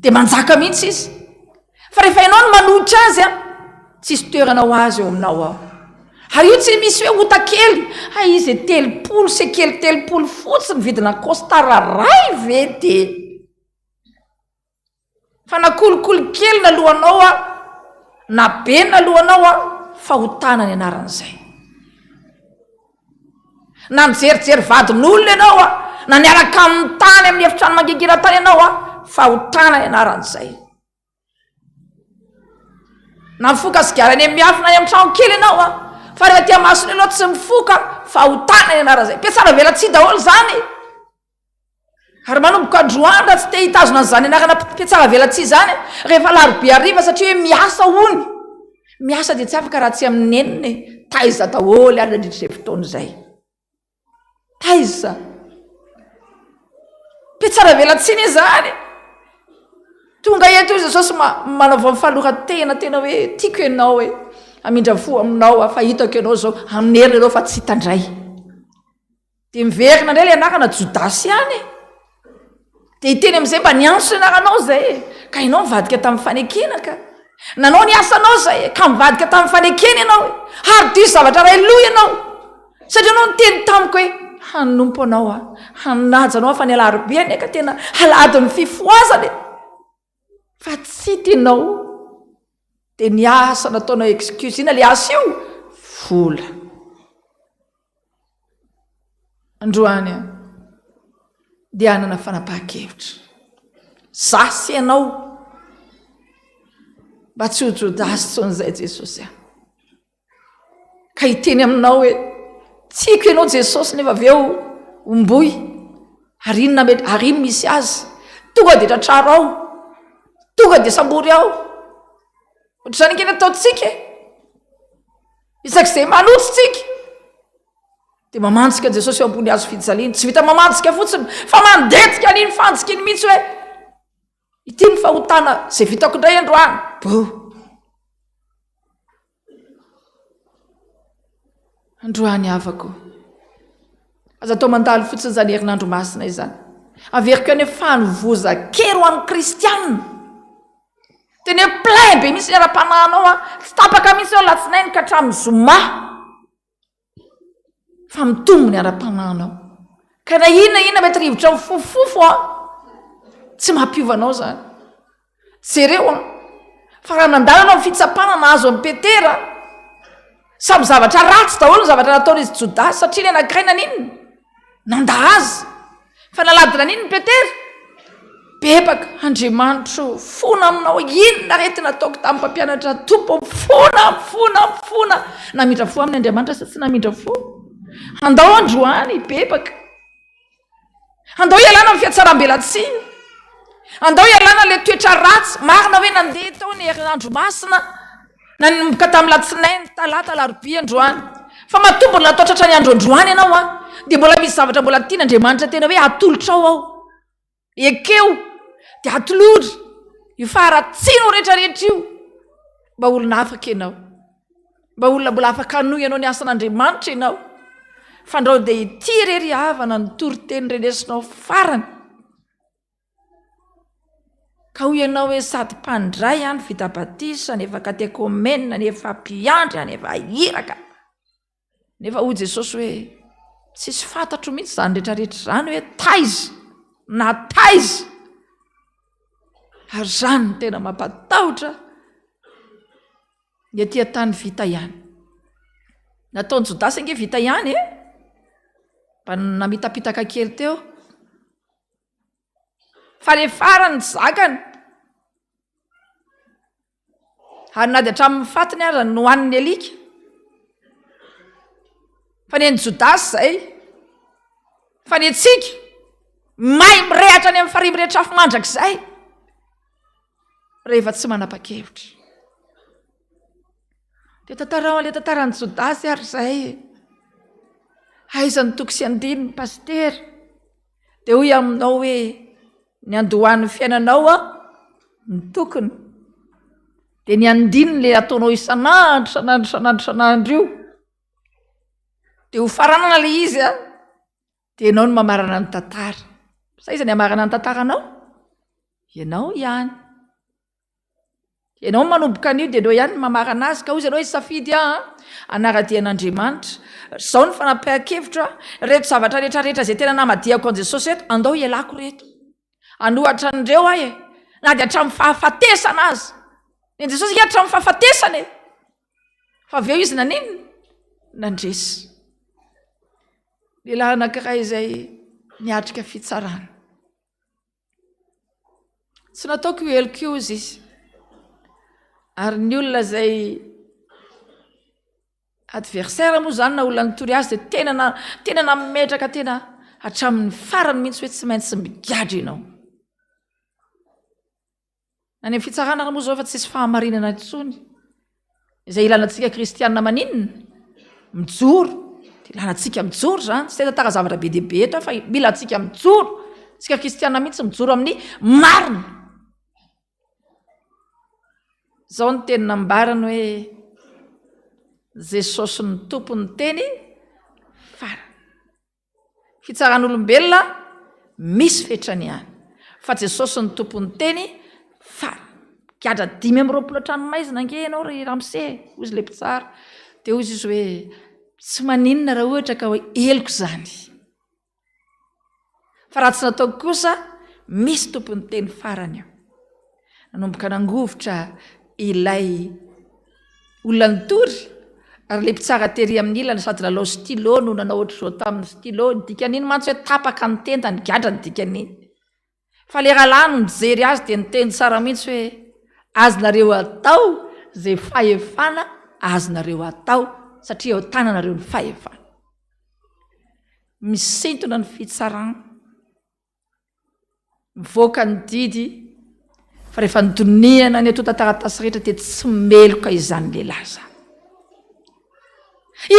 dia manjaka mihitsy izy. Fa rehefa ianao no manohitra azy an, tsisy toerana ho azy eo aminao ao. Ary io tsy misy hoe ota kely, hay izy e 30 sekely 30 fotsiny vidina costard ray ve dia. Fa na kolikoly kely naloanao aho, na be naloanao aho, fahotana ny anaran'izay. Na nijerijery vadin'olona ianao aho, na niaraka aminy tany amin'ny efitrano mangingina tany ianao aho, fahotana ny anaran'izay. Na mifoka sigara any amin'ny miafina any amin'ny trano kely ianao aho, fa rehefa aty amasony ianao tsy mifoka, fahotana ny anaran'izay. Mpiatsara velatsihy daholo izany. Ary manomboka androany raha tsy te hitazona an'izany anarana mpihatsaravelatsihy izany rehefa alarobia hariva satria hoe miasa hono. Miasa dia tsy afaka raha tsy amin'ny nenina e. Taiza daholo ary nandritra izay fotoana izay. Taiza. Mpihatsaravelatsihy anie izany. Tonga eto izy Jesosy manao ny fahaloran-tena tena hoe tiako ianao e. Hamindra fo aminao aho fa hitako ianao izao. Amin'ny heriny ianao fa tsy hita indray. Dia miverina indray ilay anarana Jodasy ihany e. Dia hiteny amin'izay mba niantso ny anaranao izay e. Ka ianao nivadika tamin'ny fanekena ka. Nanao ny asanao izay e. Ka nivadika tamin'ny fanekena ianao e. Ary diso zavatra iray loha ianao. Satria ianao niteny tamiko hoe hanompo anao aho, hanaja anao aho fa ny alarobia anie ka tena alahadin'ny fifohazana e. Fa tsy tianao. Dia ny asa nataonao excuse, inona ilay asa io? Vola. Androany aho dia hanana fanapahan-kevitra. Za sy ianao mba tsy ho Jodasy intsony izay Jesosy a. Ka hiteny aminao hoe tiako ianao Jesosy nefa avy eo omboy ary inona mety ary iny misy azy. Tonga dia tratraro ao. Tonga dia sambory ao. Ohatr'izany ange ny ataontsika e. Isak'izay maloto tsika dia mamantsika an'i Jesosy eo ambony hazo fijaliana. Tsy vita mamantsika fotsiny fa mandetika an'iny fantsika iny mihitsy hoe ity ny fahotana izay vitako indray androany. Boo. Androany havako. Aza atao mandalo fotsiny izany herinandro masina izany. Averiko ihany hoe fanovozan-kery ho an'ny kristianina. Tena hoe plein be mihitsy ny ara-panahinao an. Tsy tapaka mihitsy eo alatsinainy ka hatramin'ny zoma. Fa mitombo ny ara-panahinao. Ka na inona inona mety rivotra mifofofofo an, tsy mampiova anao izany. Jereo an, fa raha nandalo ianao ny fitsapana nahazo an'i Petera, samy zavatra ratsy daholo ny zavatra nataon'izy Jodasy, satria ny anankiray naninona? Nandà azy. Fa nalady naninona i Petera? Bebaka, Andriamanitro, fona aminao, inona re ty nataoko tamin'ny mpampianatra Tompo, mifona, mifona, mifona. Namindra fo aminy Andriamanitra sa tsy namindra fo? Handao androany hibebaka. Andao hialana amin'ny fihatsaram-belatsihy. Andao hialana ilay toetra ratsy. Marina hoe nandeha tao ny herinandro masina, nanomboka tamin'ny latsinainy, talata, alarobia androany. Fa matoa mbola natao tratran'ny andro androany ianao an, dia mbola misy zavatra mbola tian'Andriamanitra tena hoe atolotrao ao. Ekeo dia atolory io faharatsianao rehetrarehetra io mba olona afaka ianao. Mba olona mbola afaka hanohy hanao ny asan'Andriamanitra ianao. Fandrao dia ity re ry havana ny toriteny renesinao farany. Ka hoy ianao hoe sady mpandray aho no vita batisa, nefa katekomena, nefa mpiandry aho, nefa iraka. Nefa hoy Jesosy hoe, tsisy fantatro mihitsy izany rehetrarehetra izany hoe taiza na taiza. Ary izany no tena mampatahotra ny aty an-tany vita ihany. Nataon'i Jodasy ange vita ihany e! Mba namitapitaka kely teo. Fa le farany tsy zakany. Ary na dia hatramin'ny fatiny aza no nohanin'ny alika. Fa ny an'i Jodasy izay. Fa ny antsika, may mirehatra any amin'ny farihy mirehitra afo mandrakizay. Rehefa tsy manapa-kevitra. Dia tantarao an'ilay tantaran'i Jodasy ary izay. Aiza ny toko sy andininy, pasitera? Dia hoy aminao hoe, Ny andohan'ny fiainanao an, ny tokony. Dia ny andininy ilay ataonao isan'andro, isan'andro, isan'andro, isan'andro io. Dia ho faranana ilay izy an, dia ianao no mamarana ny tantara. Sa iza ny hamarana ny tantaranao? Ianao ihany. Ianao no manomboka an'io dia ianao ihany no mamarana azy ka hoy izy ianao hisafidy aho an, hanara-dia an'Andriamanitra. Izao ny fanapahan-kevitro an, ireto zavatra rehetra rehetra izay tena namadihako an'i Jesosy ireto, andao hialako ireto. Hanohatra an'ireo aho e, na dia hatramin'ny fahafatesana aza. Ny an'i Jesosy ange hatramin'ny fahafatesana e. Fa avy eo izy naninona? Nandresy. Lehilahy anankiray izay niatrika fitsarana. Tsy nataoko io heloka io hozy izy. Ary ny olona izay adversaire moa izany na olona nitory azy dia tena na tena nametraka tena hatramin'ny farany mihitsy hoe tsy maintsy migadra ianao. Any amin'ny fitsarana ary moa izao efa tsisy fahamarinana intsony. Izay ilana antsika kristianina maninona? Mijoro. Dia ilana antsika mijoro izany. Tsy tantara zavatra be dia be eto aho fa mila antsika mijoro. Tsika kristianina mihitsy mijoro amin'ny marina. Izao ny teny nambarany hoe Jesosy ny Tompo ny teny farany. Fitsaran'olombelona misy fetrany ihany fa Jesosy no tompon'ny teny farany. Gadra 25 an-tranomaizina ange ianao ry ramose e, hoy izy ilay mpitsara. Dia hoy izy hoe tsy maninona raha ohatra ka hoe heloka izany. Fa raha tsy nataoko kosa misy tompon'ny teny farany eo. Nanomboka nangovitra ilay olona nitory ary ilay mpitsara tery amin'ny ilany sady lalao stylo no nanao ohatr'izao tamin'ny stylo. Ny dikan'iny mantsy hoe tapaka ny tenda, nigadra ny dikan'iny. Fa ilay rahalahy no nijery azy dia niteny tsara mihitsy hoe azonareo atao izay fahefana azonareo atao satria eo an-tananareo ny fahefana. Misintona ny fitsarana. Mivoaka ny didy fa rehefa nodinihana ny antontan-taratasy rehetra dia tsy meloka izany lehilahy izany.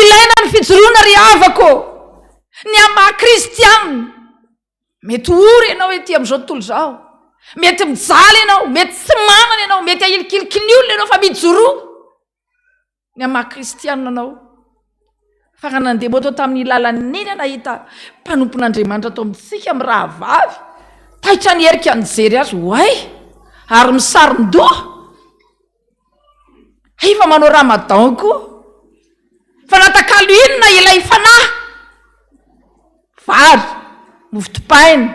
Ilaina ny fijoroana ry havako ô! Ny amin'ny maha kristianina. Mety ho ory ianao ety amin'izao tontolo izao. Mety mijaly ianao, mety tsy manana ianao, mety ahilikiliky ny olona ianao fa mijoroa. Ny amin'ny maha kristianina anao. Fa raha nandeha moto tamin'ny lalana iny aho nahita mpanompon'Andriamanitra tao amintsika mirahavavy, taitra niherika nijery azy, oay! Ary misaron-doha! Hay fa manao ramadan koa! Fa natakalo inona ilay fanahy? Vary, mofo dipaina,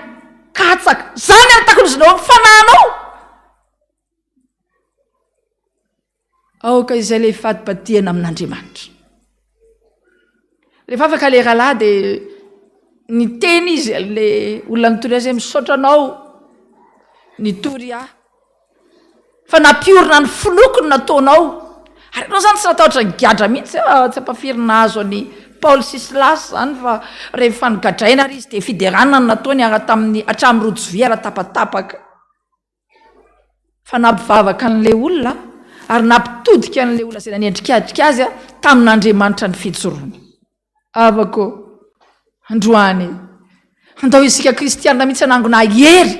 katsaka, izany no takalozonao amin'ny fanahinao! Aoka izay ilay fadibadihana amin'Andriamanitra. Rehefa afaka ilay rahalahy dia niteny izy ilay olona nitory azy hoe misaotra anao nitory ahy fa nampiorina ny finoako ny nataonao. Ary ianao izany tsy natahotra nigadra mihitsy ah, tsy ampafiry nahazo an'i Paoly sy Silasy izany fa rehefa nogadraina ary izy dia fiderana no nataony ary tamin'ny hatramin'ny rojo vy ary tapatapaka. Fa nampivavaka an'ilay olona ary nampitodika an'ilay olona izay nanendrikadrika azy tamin'Andriamanitra ny fijoroany. Havako, androany, andao isika kristiana mihitsy hanangona hery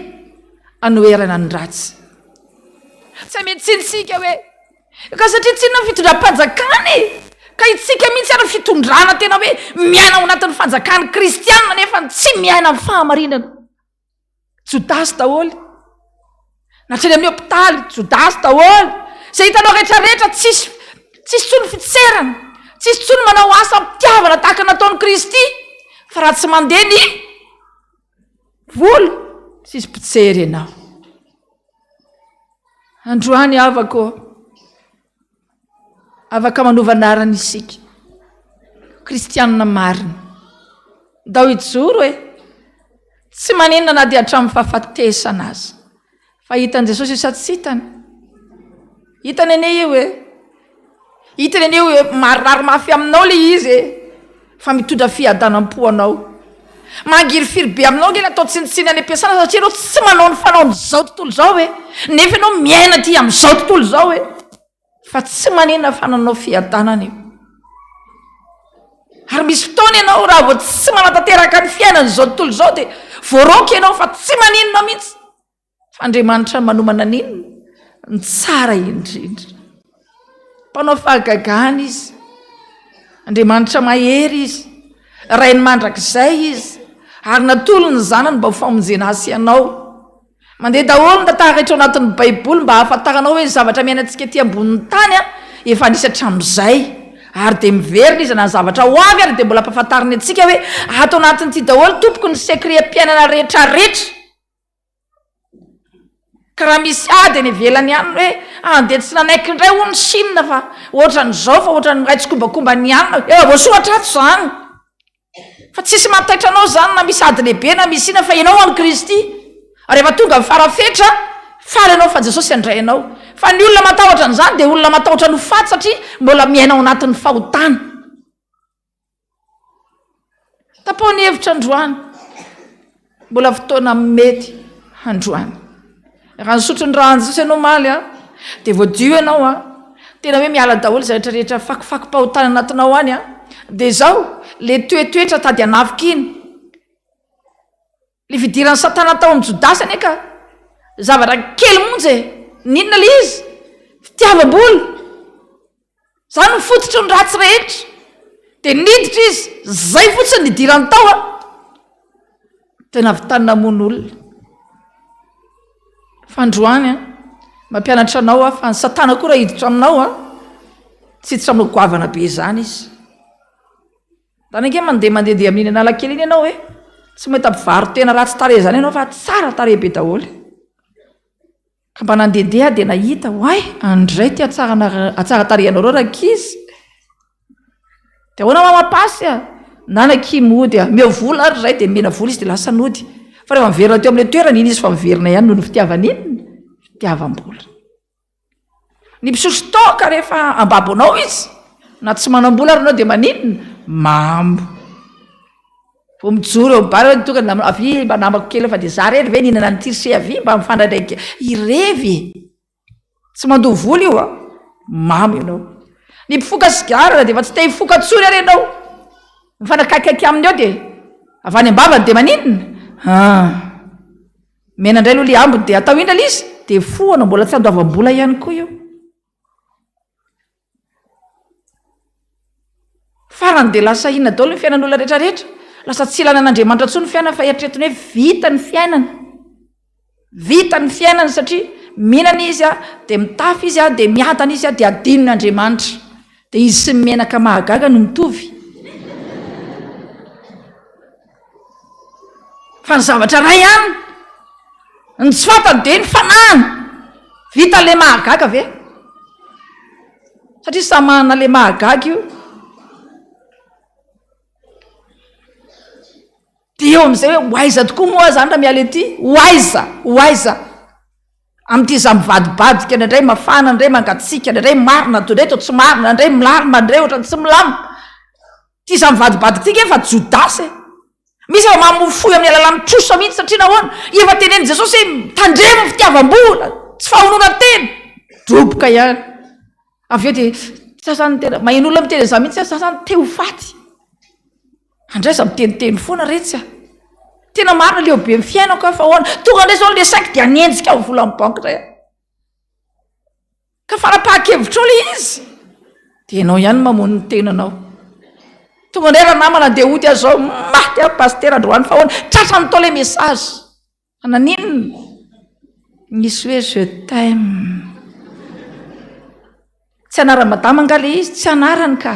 hanoherana ny ratsy. Tsy hamen-tsiny isika hoe, ka satria tsy inona ny fitondram-panjakana e! Ka isika mihitsy ary fitondrana tena hoe miaina ao anatin'ny fanjakan'ny kristiana nefa tsy miaina amin'ny fahamarinana. Jodasy daholo. Na hatreny amin'ny hopitaly, Jodasy daholo. Izay hitanao rehetrarehetra, tsisy tsisy intsony fitserana, tsisy intsony manao asa am-pitiavana tahaka ny nataon'i Kristy. Fa raha tsy mandeha ny vola, tsisy mpitsery ianao. Androany havako. Afaka manova anarana isika. Kristianina marina. Ndao hijoro e! Tsy maninona na dia hatramin'ny fahafatesana aza. Fa hitan'i Jesosy io sa tsy hitany? Hitany anie io e! Hitany anie io e! Marary mafy aminao ilay izy e! Fa mitondra fiadanam-po anao. Mangirifiry be aminao ange ny atao tsinontsinona any am-piasana satria ianao tsy manao ny fanaon'izao tontolo izao e! Nefa ianao miaina aty amin'izao tontolo izao e! Fa tsy maninona fa nanao fiadanana io. Ary misy fotoana ianao raha vao tsy manatanteraka ny fiainan'izao tontolo izao dia voaroaka ianao fa tsy maninona mihitsy. Fa Andriamanitra manomana n'inona? Ny tsara indrindra. Mpanao fahagagana izy. Andriamanitra mahery izy. Rain'ny mandrakizay izy. Ary natolony ny zanany mba ho famonjena ahy sy ianao. Mandeha daholo ny tantara rehetra ao anatin'ny Baiboly mba hahafantaranao hoe ny zavatra miainantsika ety ambonin'ny tany efa nisy hatramin'izay. Ary dia miverina izy na ny zavatra ho avy ary dia mbola ampahafantariny antsika hoe ato anatin'ity daholo tompoko ny secret-piainana rehetra rehetra. Ka raha misy ady any ivelany any hoe andeha tsy nanaiky indray hono Chine fa ohatran'izao fa ohatran'ny miray tsikombakomba ny anona, efa voasoratra ato izany. Fa tsisy mahataitra anao izany na misy ady lehibe na misy inona fa ianao an'i Kristy. Ary rehefa tonga ny farafetra, faly ianao fa Jesosy handray anao. Fa ny olona matahotra an'izany dia olona matahotra ny ho faty satria mbola miaina ao anatin'ny fahotana. Tapaho ny hevitra androany. Mbola fotoana mety handroany. Raha nisotro ny ràn'i Jesosy ianao omaly an, dia voadio ianao an, tena hoe miala daholo izay rehetra rehetra fakofakom-pahotana anatinao any an, dia izao, le toetoetra tady hanafika iny, le fidiran'i Satana tao amin'i Jodasy anie ka zavatra kely monja e, n'inona le izy? Fitiavam-bola. Zany no fototry ny ratsy rehetra. Dia niditra izy, zay fotsiny nidirany tao an. Tena avy tany namono olona. Fa androany an, mampianatra anao aho fa ny satana koa raha hiditra aminao an, tsy hiditra aminao goavana be izany izy. Zany ange mandeha mandehandeha amin'iny Analakely iny ianao e, tsy mahita mpivaro-tena ratsy tarehy izany ianao fa tsara tarehy be daholo. Ka mba nandehandeha aho dia nahita, oay, andray ity hatsaran-tarehinareo rankizy. Dia ahoana mama pasy a? Nana akia mody a, omeo vola ary izahay dia nomena vola izy dia lasa nody. Fa rehefa miverina teo amin'ilay toerana iny izy fa miverina ihany noho ny fitiavana inona? Fitiavam-bola. Ny mpisotro toaka rehefa ambabo anao izy, na tsy manam-bola ary ianao dia maninona? Mamo. Vao mijoro eo bar hoe tonga ny namana, avia mba namako kely fa dia za rery ve nihinana an'ity ry se avia mba mifandraindray kely. Hirevy e! Tsy mandoa vola io a! Mamo ianao. Ny mpifoka sigara na dia efa tsy te hifoka intsony ary ianao, mifanakaikaiky aminy eo dia avy any am-bavany dia maninona? Ah! Mena indray aloha ilay ambiny dia atao inona ilay izy? Dia fohana mbola tsy andoavam-bola ihany koa io. Fa. Farany dia lasa inona daholo ny fiainan'olona rehetra rehetra? Lasa tsy ilana an'Andriamanitra intsony ny fiainana fa eritreretiny hoe vita ny fiainana. Vita ny fiainany satria mihinana izy dia mitafy izy dia miadana izy dia adinony Andriamanitra. Dia izy sy ny menaka mahagaga no mitovy. Fa ny zavatra iray ihany, ny tsy fantany dia ny fanahiny. Vita ilay mahagaga ve? Satria samy manana ilay mahagaga io. Dia eo amin'izay hoe ho aiza tokoa moa aho izany raha miala ety? Ho aiza? Ho aiza? Amin'ity izaho mivadibadika, indraindray mafana, indraindray mangatsiaka, indraindray marina, indraindray toa tsy marina, indraindray milamina, indraindray ohatran'ny tsy milamina. Ity izaho mivadibadika ity nge efa Jodasy e! Misy efa mamofoy amin'ny alalan'ny trosa mihitsy satria nahoana? Efa tenenin'i Jesosy hoe tandremo ny fitiavam-bola, tsy fahononan-tena. Droboka ihany. Avy eo dia za zany tena maheno olona miteny an'izany mihitsy aho, za zany te ho faty. Andraiza miteniteny foana retsy a! Tena marina leo be ny fiainako aho fa ahoana? Tonga indray izao le cinq dia hanenjika ny vola amin'ny banky indray aho. Ka fanapahan-kevitrao le izy dia ianao ihany mamono ny tenanao. Tonga indray ranamana andeha hody aho izao, maty aho pasitera androany fa ahoana? Tratrany tao le message. Fa naninona? Nisy hoe je t'aime. Tsy anaran'i madama angaha le izy? Tsy anarany ka.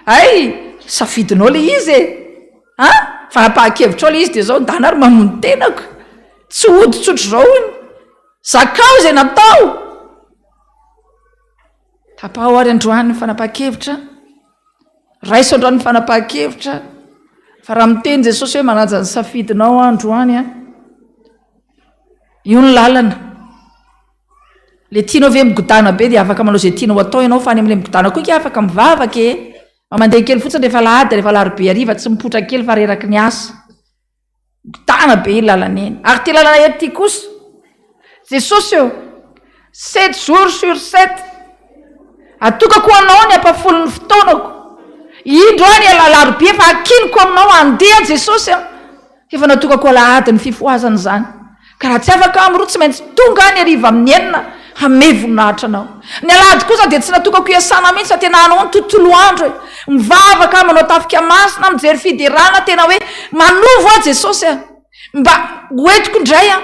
Hay! Safidinao le izy e! An! Fanapahan-kevitrao le izy dia izao, ndana ary mamono tenako. Tsy hody tsotr'izao hono. Zakao izay natao! Tapaho ary androany ny fanapahan-kevitra. Raiso androany ny fanapahan-kevitra. Fa raha miteny Jesosy hoe manaja ny safidinao aho androany an, io ny lalana. Le tianao ve migodàna be dia afaka manao izay tianao atao ianao fa any amin'ilay migodàna koa ange afaka mivavaka e. Mba mandeha kely fotsiny rehefa alahady, rehefa alarobia hariva tsy mipoitra kely fa reraky ny asa. Godana be iny lalana iny. Ary ity lalana eto ity kosa, Jesosy ô, sept jours sur sept, atokako ho Anao ny ampahafolon'ny fotoanako. Indro aho ny alarobia efa akiniko aminao handeha Jesosy a! Efa natokako alahady ny fifohazana izany. Ka raha tsy afaka amin'ny roa tsy maintsy tonga aho ny hariva amin'ny enina hanome voninahitra anao. Ny alahady kosa dia tsy natokako hiasana mihitsy fa tena hanao ny tontolo andro e. Mivavaka aho, manao tafika masina, mijery fiderana, tena hoe manovo aho Jesosy a. Mba ho entiko indray aho.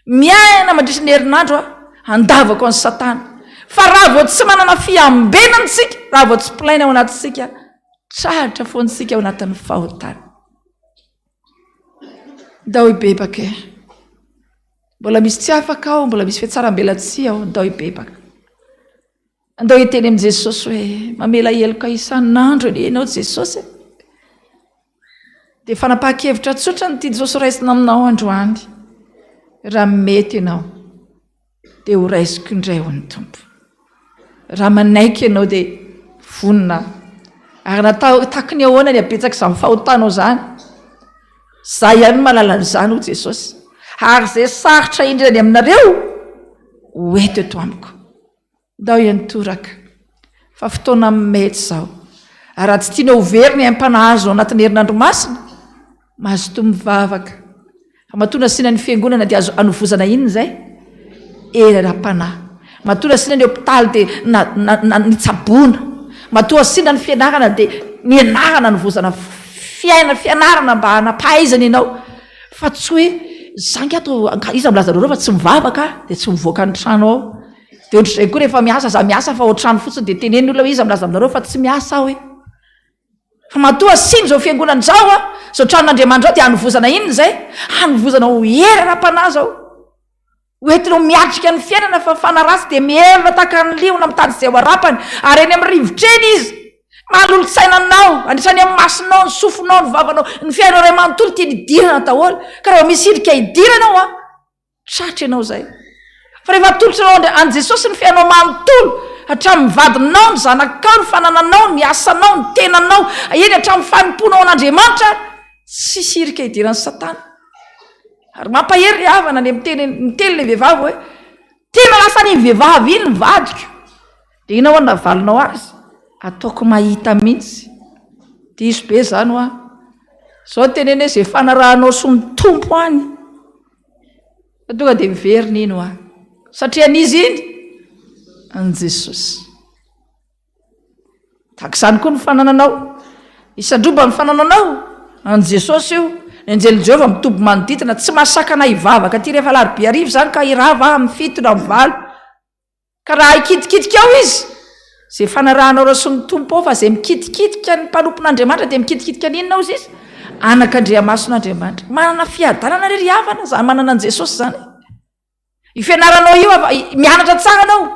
Miaina mandritra ny herinandro aho, handavako an'i Satana. Fa raha vao tsy manana fiambenana isika, raha vao tsy plein ao anatintsika, tratra foana isika ao anatin'ny fahotana. Ndao hibebaka e. Mbola misy tsy afaka ao, mbola misy fihatsarambelatsihy ao, ndao hibebaka. Andao hiteny amin'i Jesosy hoe mamela heloka isan'andro anie ianao Jesosy e. Dia fanapahan-kevitra tsotra no tian'i Jesosy raisina aminao androany. Raha mety ianao, dia ho raisiko indray ho ny Tompo. Raha manaiky ianao dia vonona aho. Ary na taky ny ahoana ny habetsak'izany fahotanao izany, Izaho ihany no mahalala an'izany, hoy Jesosy. Ary izay sarotra indrindra ny aminareo, ho eto eto amiko. Ndao hiantoraka, fa fotoana mety izao. Ary raha tsy tianao ho very ny aim-panahy azo ao anatin'ny herinandro masina, mazotoa mivavaka. Fa matoa nasiana ny fiangonana dia azo anovozana inona izay? Hery ara-panahy. Matoa nasiana ny hopitaly dia na, na, na, nitsaboana. Matoa asiana ny fianarana dia nianarana anovozana fiaina, fianarana mba hanam-pahaizana ianao. Fa tsy hoe za angaha toa, iza milaza anareo fa tsy mivavaka aho dia tsy mivoaka ny trano ao. Dia ohatr'izay koa rehefa miasa, za miasa fa ao an-trano fotsiny dia teneno ny olona hoe iza milaza aminareo fa tsy miasa aho e. Fa matoa asiana izao fiangonana izao a, izao tranon'Andriamanitra izao dia hanovozana inona izay? Hanovozana ho hery ara-panahy izao. Ho entinao miatrika ny fiainana fa fanahy ratsy dia miherina tahaka ny liona mitady izay ho harapany ary eny amin'ny rivotra eny izy. Mahalolo-tsaina anao, anisany amin'ny masonao, ny sofinao, ny vavanao, ny fiainanao iray manontolo tiany hidirana daholo. Ka raha vao misy hirika hidirana ao an, Tratra ianao izay. Fa rehefa atolotranao an'i Jesosy ny fiainanao manontolo, hatramin'ny vadinao, ny zanakao, ny fanananao, ny asanao, ny tenanao, eny hatramin'ny fanompoanao an'Andriamanitra, tsisy hirika hidiran'i Satana. Ary mampahery ry havana le miteny miteny le vehivavy hoe, tena lasa an'iny vehivavy iny ny vadiko. Dia inona ho'a navalinao azy? Ataoko mahita mihitsy. Diso be izany ho'a. Izao teneno hoe izay fanarahanao soa ny Tompo any. Fa tonga dia miverina iny hoa. Satria an'iza iny? An'i Jesosy. Tahaka izany koa ny fanananao. Isan-droba ny fanananao? An'i Jesosy io. Ny anjelin'i Jehovah mitoby manodidina, tsy mahasakana hivavaka aty rehefa alarobia hariva izany ka hirava aho amin'ny fito na amin'ny valo. Ka raha hikitikitika ao izy, izay fanarahanao rasoan'ny Tompo ao fa izay mikitikitika ny mpanompon'Andriamanitra dia mikitikitika ny inona hozy izy? Anak'Andriamason'Andriamanitra. Manana fiadanana re ry havana izany manana an'i Jesosy izany. Io fianaranao io, mianatra tsara ianao,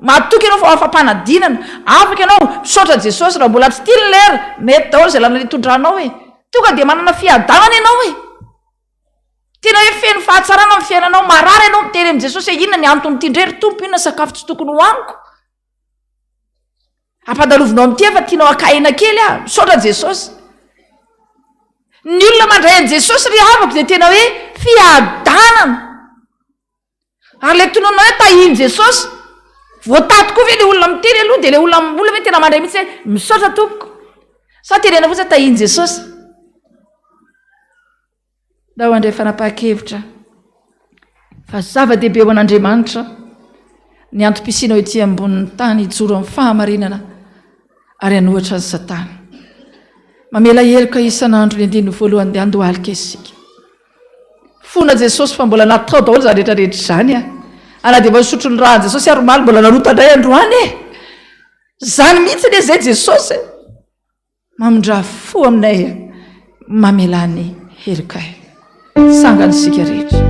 matoky ianao fa ho afa-panadinana, afaka ianao, misaotra Jesosy, raha mbola tsy tia ny lera, mety daholo izay lalana itondranao e. Tonga dia manana fiadanana ianao e. Tena hoe feno fahatsarana ny fiainanao, marary ianao miteny amin'i Jesosy hoe inona ny anton'ity indray ry Tompo, inona sakafo tsy tokony hohaniko. Ampandalovinao amin'ity fa tianao haka aina kely aho. Misaotra Jesosy. Ny olona mandray an'i Jesosy ry havako dia tena hoe fiadanana. Ary ilay tononina hoe tahian'i Jesosy, voatahy tokoa ve ilay olona miteny aloha dia ilay olona olona ve tena mandray mihitsy hoe misaotra tompoko? Sa tenena fotsiny tahian'i Jesosy? Ndao handray fanapahan-kevitra fa zava-dehibe ho an'Andriamanitra ny antom-pisianao ety ambonin'ny tany hijoro amin'ny fahamarinana ary hanohitra an'i Satana. Mamela heloka isan'andro ny andininy voalohany dia andohalika isika. Fona Jesosy fa mbola natao daholo izany rehetra rehetra izany a. Ary na dia efa nisotro ny ràn'i Jesosy ary omaly mbola nanota indray androany e. Izany mihitsy anie izay Jesosy e. Mamindrà fo aminay, mamelà ny helokay. Sangany isika rehetra.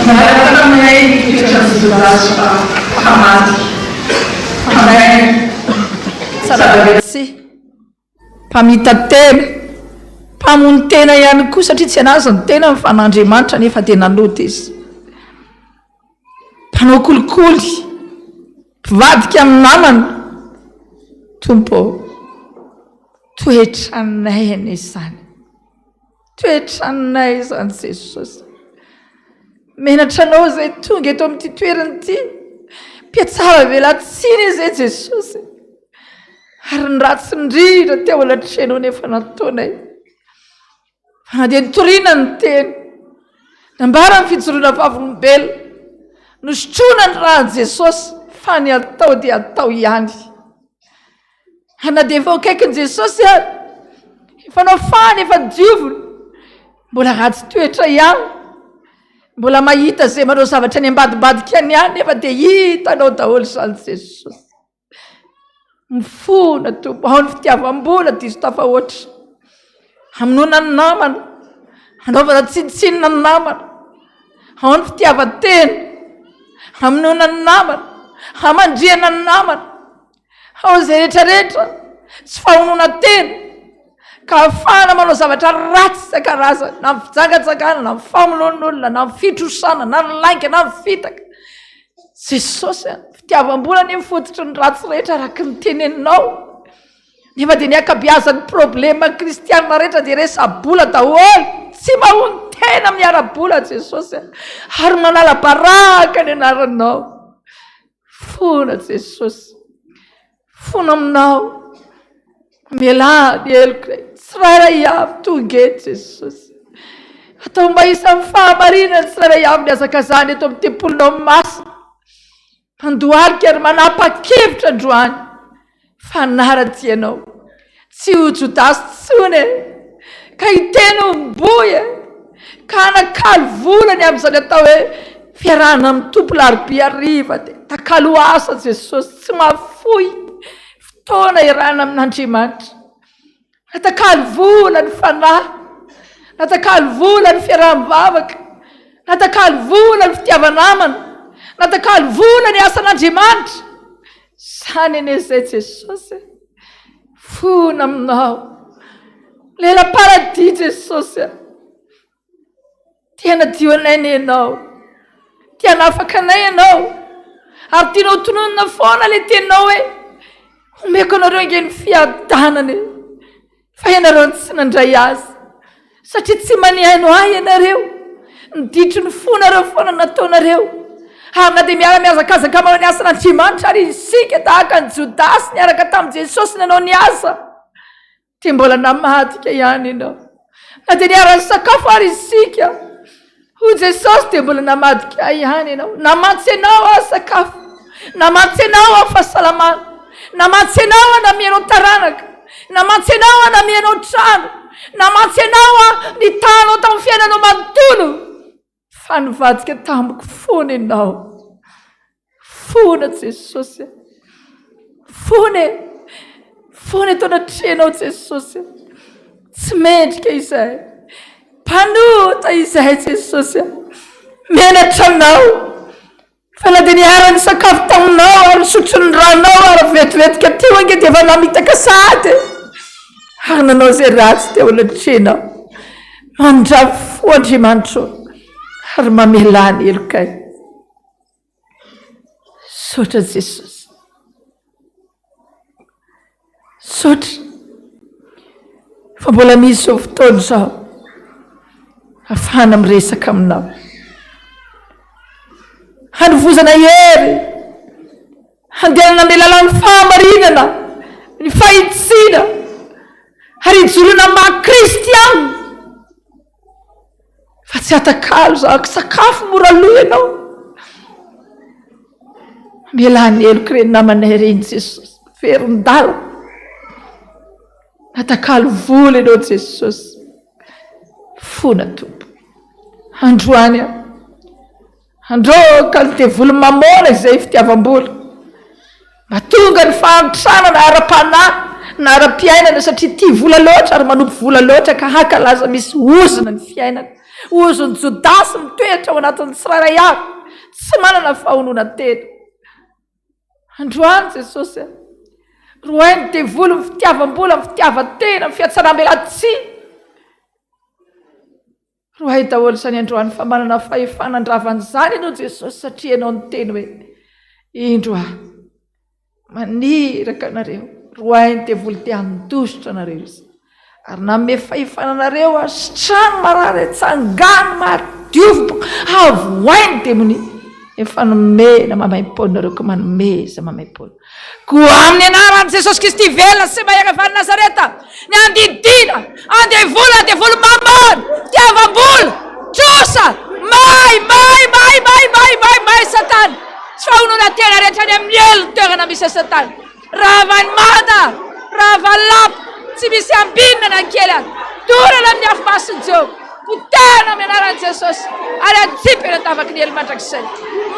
Nanaraka taminay ny toetran'i Jodasy fa mpamadika, mpandainga, tsara-velatsihy, mpamita-tena, mpamono tena ihany koa satria tsy an'azy ny tenany fa an'Andriamanitra nefa dia nanota izy. Mpanao kolikoly, mpivadika amin'ny namana. Tompo ô, toetranay anie izany. Toetranay izany Jesosy. Menatra anao izay tonga eto amin'ity toerana ity. Mpiatsara velatsiny izay Jesosy. Ary ny ratsy indrindra teo anatrehanao nefa nataonay. Fa na dia nitoriana ny teny, nambara ny fijoroana vavolombelona, nosotroina ny ràn'i Jesosy fa ny atao dia atao ihany. Ary na dia efa ho akaikin'i Jesosy ary, efa nafahana, efa diovina, mbola ratsy toetra ihany, mbola mahita izay manao zavatra any ambadimbadika any ihany, nefa dia hitanao daholo izany Jesosy. Mifona Tompo, ao ny fitiavam-bola diso tafahoatra, hamonoana ny namana, hanaovana tsinontsinona ny namana, ao ny fitiavan-tena, hamonoana ny namana, hamandrihana ny namana, Ao izay rehetra rehetra tsy fahononan-tena ka ahafahana manao zavatra ratsy isan-karazany, na ny fijangajangana, na ny famonoan'olona, na ny fitrosana, na ny lainga, na ny fitaka. Jesosy a, fitiavam-bola anie ny fototry ny ratsy rehetra araka ny teneninao. Nefa dia ny ankabeazan'ny problema kristianina rehetra dia resa-bola daholo, tsy mahonon-tena. tena amin'ny ara-bola Jesosy a, ary manala baraka ny anaranao. Fona Jesosy, fona aminao, mamelà ny helokay tsirairay avy tonga eto Jesosy. Atao mba isan'ny fahamarinana tsirairay avy ny hazakazahana eto amin'ny tempolinao masina. Mandohalika ary manapa-kevitra androany fa hanara-dia anao. Tsy ho Jodasy intsony e! Ka hiteny ho mboy e! Ka hanakalo vola ny amin'izany atao hoe fiarahana amin'ny Tompo larobia hariva dia takalo asa Jesosy tsy mahafoy fotoana iarahana amin'Andriamanitra. Natakalo vola ny fanahy, natakalo vola ny fiaraha-mivavaka, natakalo vola ny fitiava-namana, natakalo vola ny asan'Andriamanitra. Izany anie izay Jesosy e. Fona aminao. Lela paradis Jesosy e. Te hanadio anay anie ianao. Te hanafaka anay ianao. Ary tianao tononina foana ilay teninao hoe omeko anareo ange ny fiadanana e. Fa ianareo no tsy nandray azy. Satria tsy manihaino ahy ianareo. Ny ditry ny fonareo foana no nataonareo. Ary na dia miara-mihazakazaka manao ny asan'Andriamanitra ary isika tahaka an'i Jodasy niaraka tamin'i Jesosy nanao ny asa. Dia mbola namadika ihany ianao. Na dia niara-nisakafo ary isika, hoy Jesosy, dia mbola namadika ahy ihany ianao. Namantsy anao aho sakafo, namantsy anao aho fahasalamana, namantsy anao aho namianao taranaka, namantsy anao aho namianao trano, namantsy anao aho nitahanao tamin'ny fiainanao manontolo. Fa nivadika tamiko foana ianao. Foana Jesosy a. Foana e. Foana eto anatrehanao Jesosy a. Tsy mendrika izahay. Mpanota izahay Jesosy a. Menatra anao. Fa na dia niara-nisakafo taminao ary nisotro ny ranao ary vetivetika teo ange dia efa namitaka sahady e. Ary nanao izay ratsy teo anatrehanao. Mandrava fo Andriamanitra o, ary mamelà ny helokay. Misaotra Jesosy. Misaotra fa mbola misy izao fotoana izao ahafahana miresaka aminao. Hanovozana hery, handehanana amin'ny alalan'ny fahamarinana, ny fahitsiana ary hijoroana amin'ny maha kristiana fa tsy hatakalo zaka sakafo mora lo ianao. Mamelà ny heloka ireny namanay ireny Jesosy. Verin-dala. Natakalo vola ianao Jesosy. Fona Tompo. Androany aho. Handroaka ny devoly mamôna izay fitiavam-bola. Mahatonga ny fahantrana na ara-panahy na ara-piainana satria tia vola loatra ary manompo vola loatra ka hankalaza misy ozona ny fiainana. Ozon'i Jodasy mitoetra ao anatin'ny tsirairay avy, tsy manana fahononan-tena. Androany Jesosy a! Roahy ny devoly, ny fitiavam-bola, ny fitiavan-tena, ny fihatsaram-belatsihy. Roahy daholo izany androany fa manana fahefana handrava an'izany ianao Jesosy satria ianao niteny hoe indro aho maniraka anareo roahy ny devoly te handositra anareo izy ary nanome fahefana anareo aho sitrano marary tsangano maty diovy avohay ny demonia efa nomena maimaimpoana nareo ka manomeza maimaimpoana Koa amin'ny anaran'i Jesosy Kristy velona sy mahery avy any Nazareta, ny andidiana, andevola, devoly mamany, fitiavam-bola, trosa, may, may, may, may, may, may, may Satana. Tsy fahononan-tena rehetra any amin'ny helo ny toerana misy an'i Satana. Rava ny manda, rava ny lapa, tsy misy ambinina na kely ary. Dorana amin'ny afo masin'i Jehovah. Potehina amin'ny anaran'i Jesosy ary atsipy eny an-davaky ny helo mandrakizay.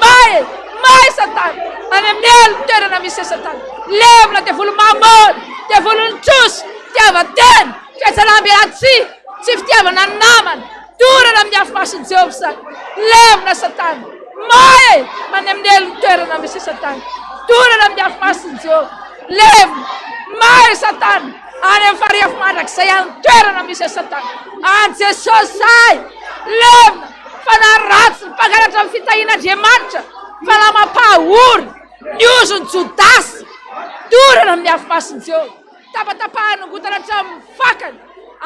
May e! May Satana! Any amin'ny helo ny toerana misy an'i Satana. Levona devoly mamôna, devolin'ny trosa, fitiavan-tena, fihatsaram-belatsihy, tsy fitiavana ny namana. Dorana amin'ny afo masin'i Jehovah izany. Levona Satana! May e! Any amin'ny helo ny toerana misy an'i Satana. Dorana amin'ny afo masin'i Jehovah. Levona! May Satana! Any amin'ny farihy afo mandrakizay any toerana misy an'i Satana. Any Jesosy sahy, levona, fanahy ratsy, mpangalatra ny fitahian'Andriamanitra, fanahy mampahory, ny ozon'i Jodasy, dorana amin'ny afo masin'i Jehovah, tapatapahana ongotana hatramin'ny fakany,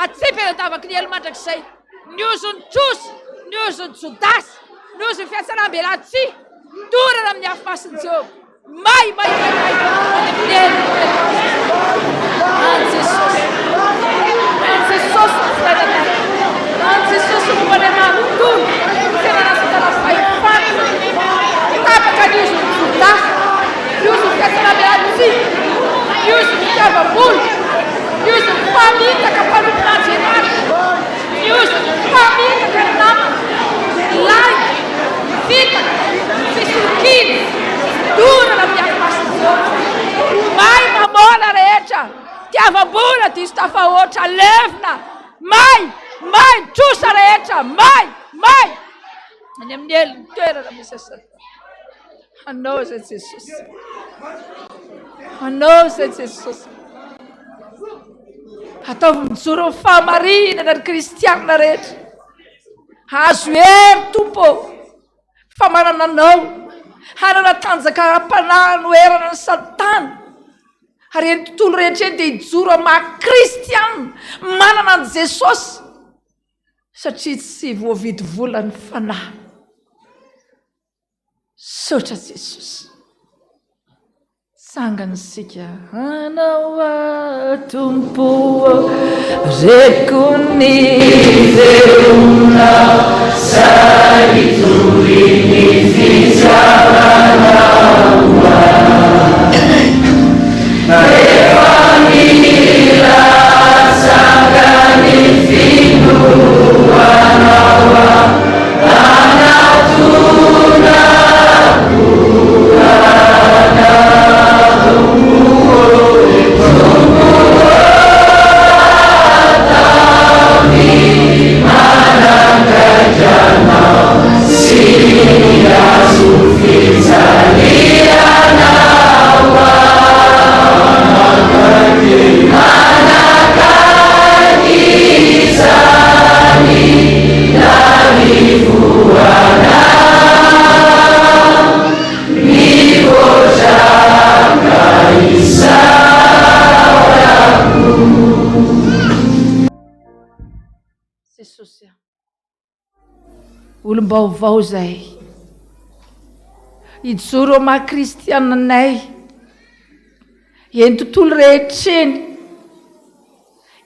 atsipy any an-davaky ny helo mandrakizay, ny ozon'ny trosa. Ny ozon'i Jodasy, ny ozon'ny fihatsaram-belatsihy, dorana amin'ny afo masin'i Jehovah. May, may, may, may, any amin'ny herin'ny toerana misy. An'i Jesosy. An'i Jesosy ny fiainanay. An'i Jesosy no momba anay manontolo. Fiainana satana fahefana. Tapaka ny ozon'i Jodasy, ny ozon'ny fihatsaram-belatsihy, ny ozon'ny fitiavam-bola, ny ozon'ny mpamitaka mpanompon'Andriamanitra. Ny ozona, mpamitaka ny namana, ny lainga, ny fitaka, ny fisolokiana, ny dorana amin'ny afo masin'i Jehovah. May mamôna rehetra, fitiavam-bola diso tafahoatra, levona, may, may, trosa rehetra, may, may, any amin'ny helo ny toerana misy an'i Satana. Anao izay Jesosy. Anao izay Jesosy. Ataovy mijoro amin'ny fahamarinana ny kristianina rehetra. Hahazo hery Tompo ô, fa manana Anao. Hanana tanjaka ara-panahy hanoherana ny Satana. Ary eny tontolo rehetra eny dia hijoro amin'ny maha kristianina manana an'i Jesosy. Satria tsy voavidy vola ny fanahy. Misaotra Jesosy. Tsangana isika hanao ahy Tompo ô, reko ny feonao Sahy hitory ny fitiavanao ahy Efa mila Sanga ny finoanao hanatona anao Tompo ô, Tompo ô, ataovy manakaiky Anao sy ny hazo fijalianao aho. Manakaiky izany narivoana mivoatra ka isaorako. Jesosy a. Olom-baovao izahay. Hijoro amin'ny maha kristiana anay. Eny tontolo rehetra eny.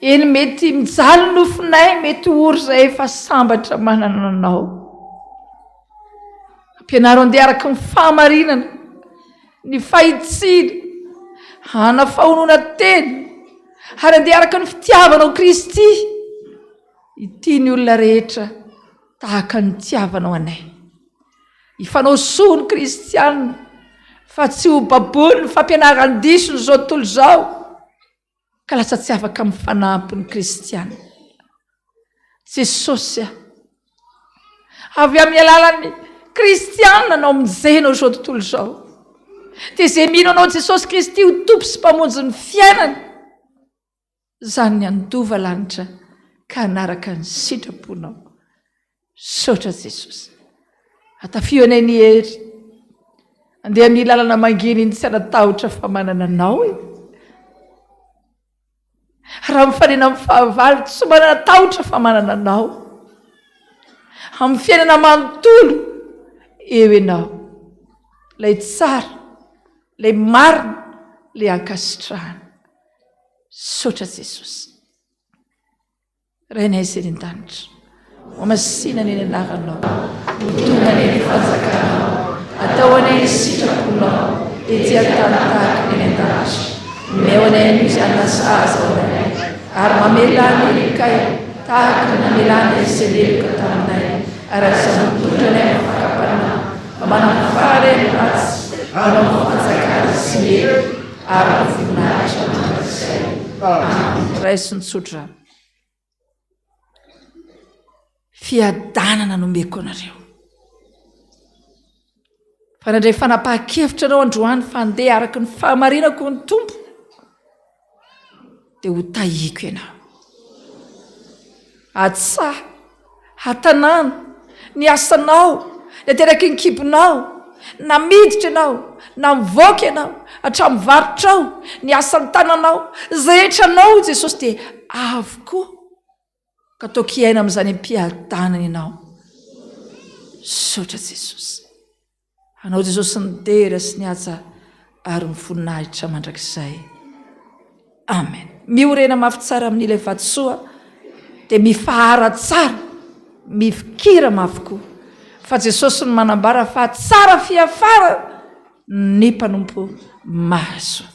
Eny mety mijaly ny nofonay, mety ory izahay fa sambatra manana anao. Ampianaro andeha araka ny fahamarinana, ny fahitsiana, hana fahonona tena, ary andeha araka ny fitiavanao Kristy. Hitia ny olona rehetra tahaka ny nitiavanao anay. Hifanao soa ny kristiana fa tsy ho baboin'ny fampianaran-dison'izao tontolo izao ka lasa tsy afaka mifanampy ny kristiana. Jesosy a! Avy amin'ny alalan'ny kristiana no amonjenao izao tontolo izao. Dia izay mino anao Jesosy Kristy ho Tompo sy Mpamonjy ny fiainany. Zany ny handova lanitra ka hanaraka ny sitraponao. Misaotra Jesosy. Atafio anay ny hery. Andeha amin'ny lalana mangina iny tsy hanatahotra fa manana anao e. Raha mifanena amin'ny fahavalo tsy manana tahotra fa manana anao. Amin'ny fiainana manontolo eo ianao. Ilay tsara, ilay marina, ilay ankasitrahana. Misaotra Jesosy. Rainay izay any an-danitra, hohamasina anie ny anaranao, ho tonga anie ny fanjakanao, atao anie ny sitraponao ety an-tany tahaka ny any an-danitra. Omeo anay anio izay hanina sahaza ho anay, ary mamelà ny helokay tahaka ny namelanay izay meloka taminay, ary aza mitondra anay amin'ny fakam-panahy, fa manafara anay amin'ny ratsy, manao ny fanjakana sy ny hery, ary ny voninahitra mandrakizay. Amen. Raiso ny tsodrano. Fiadanana no omeko anareo. Fa nandray fanapahan-kevitra anao androany fa handeha araka ny fahamarinako ny Tompo, dia ho tahiko ianao. Atsaha, hatanàna, ny asanao, ny ateraky ny kibonao, na miditra ianao, na mivoaka ianao, hatramin'ny varotrao, ny asan'ny tananao, izay rehetra anao hoy Jesosy dia avokoa, ka toky hiaina amin'izany am-piadanana ianao. Misaotra Jesosy. Anao Jesosy ny dera sy ny haja ary ny voninahitra mandrakizay. Amen. Miorena mafy tsara amin'ilay vatosoa dia mifahara tsara, mifikira mafy koa. Fa Jesosy no manambara fa tsara fiafara ny mpanompo mahasoa.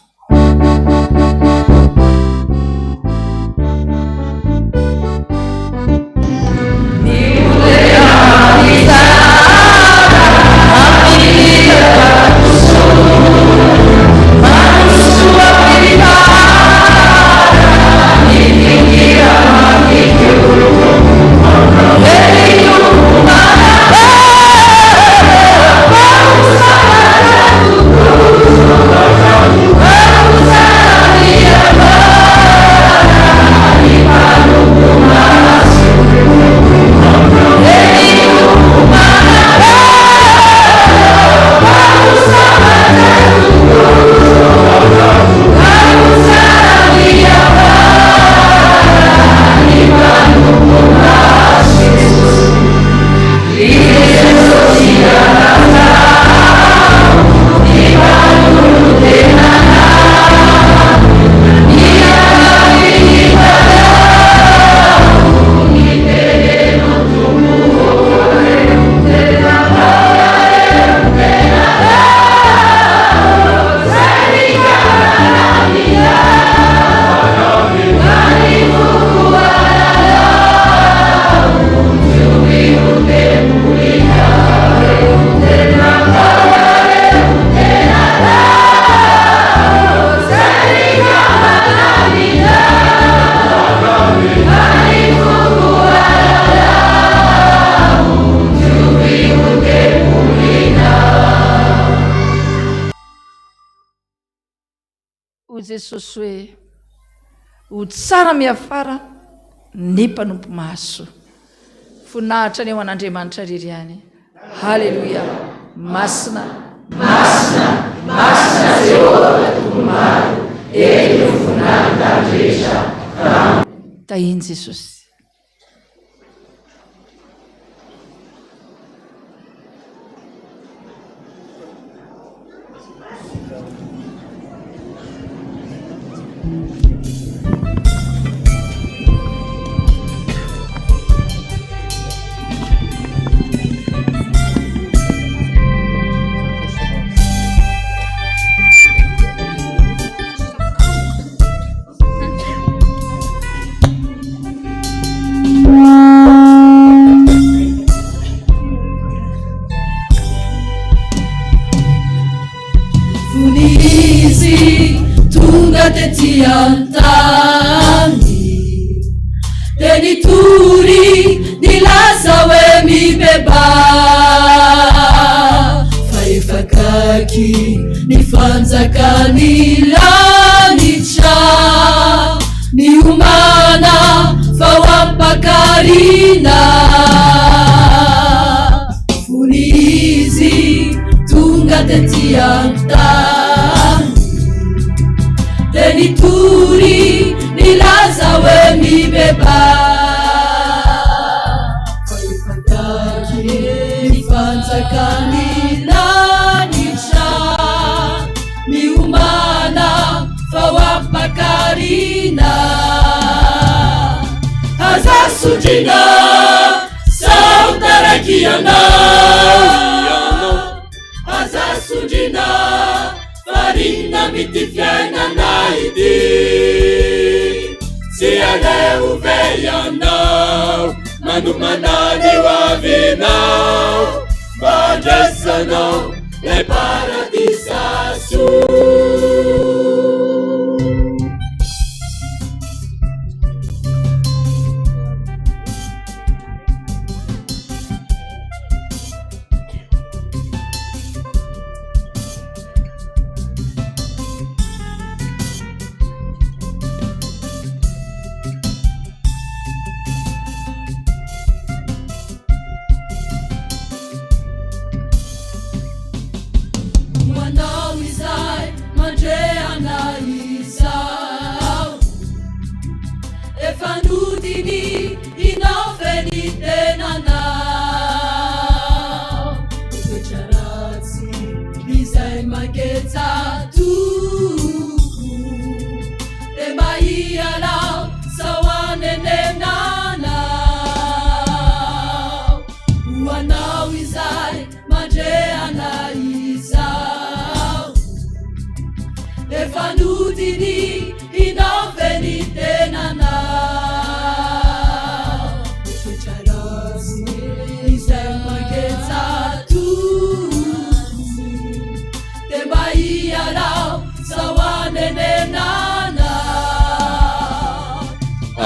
Hoy Jesosy hoe, Ho tsara miafara ny mpanompo mahasoa. Voninahitra anie ho an'Andriamanitra irery ihany. Haleloia! Masina, masina, masina Jehovah Tompon'ny maro, eny no voninahiny tany rehetra. Amen. Tahin'i Jesosy. Fony izy tonga tety an-tany dia nitory nilaza hoe mibebaha fa efa akaiky ny fanjakan'ny lanitra. Miomàna fa ho ampakarina. Fony izy tonga tety an-tany dia nitory nilaza hoe mibebaha fa efa akaiky ny fanjakan'ny lanitra. Miomàna fa ho ampakarina. Aza sondriana sao taraiky ianao. Aza sondriana variana amin'ity fiainana ity. Tsy aleo ve ianao manomana ny ho avinao mba handraisanao ilay paradisa soa. Ho anao izay mandre. Dinihinao ve ny tenanao? Toetra ratsy izay mangetja tompoko. Dia mba ialao sao hanenenana.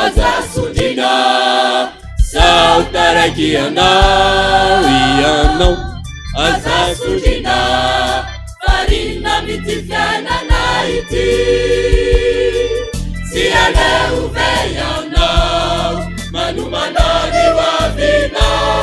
Aza sondriana sao taraiky ianao ianao. Aza sondriana Variana amin'ity fiainana ity. Tsy aleo ve ianao manomana ny ho avinao.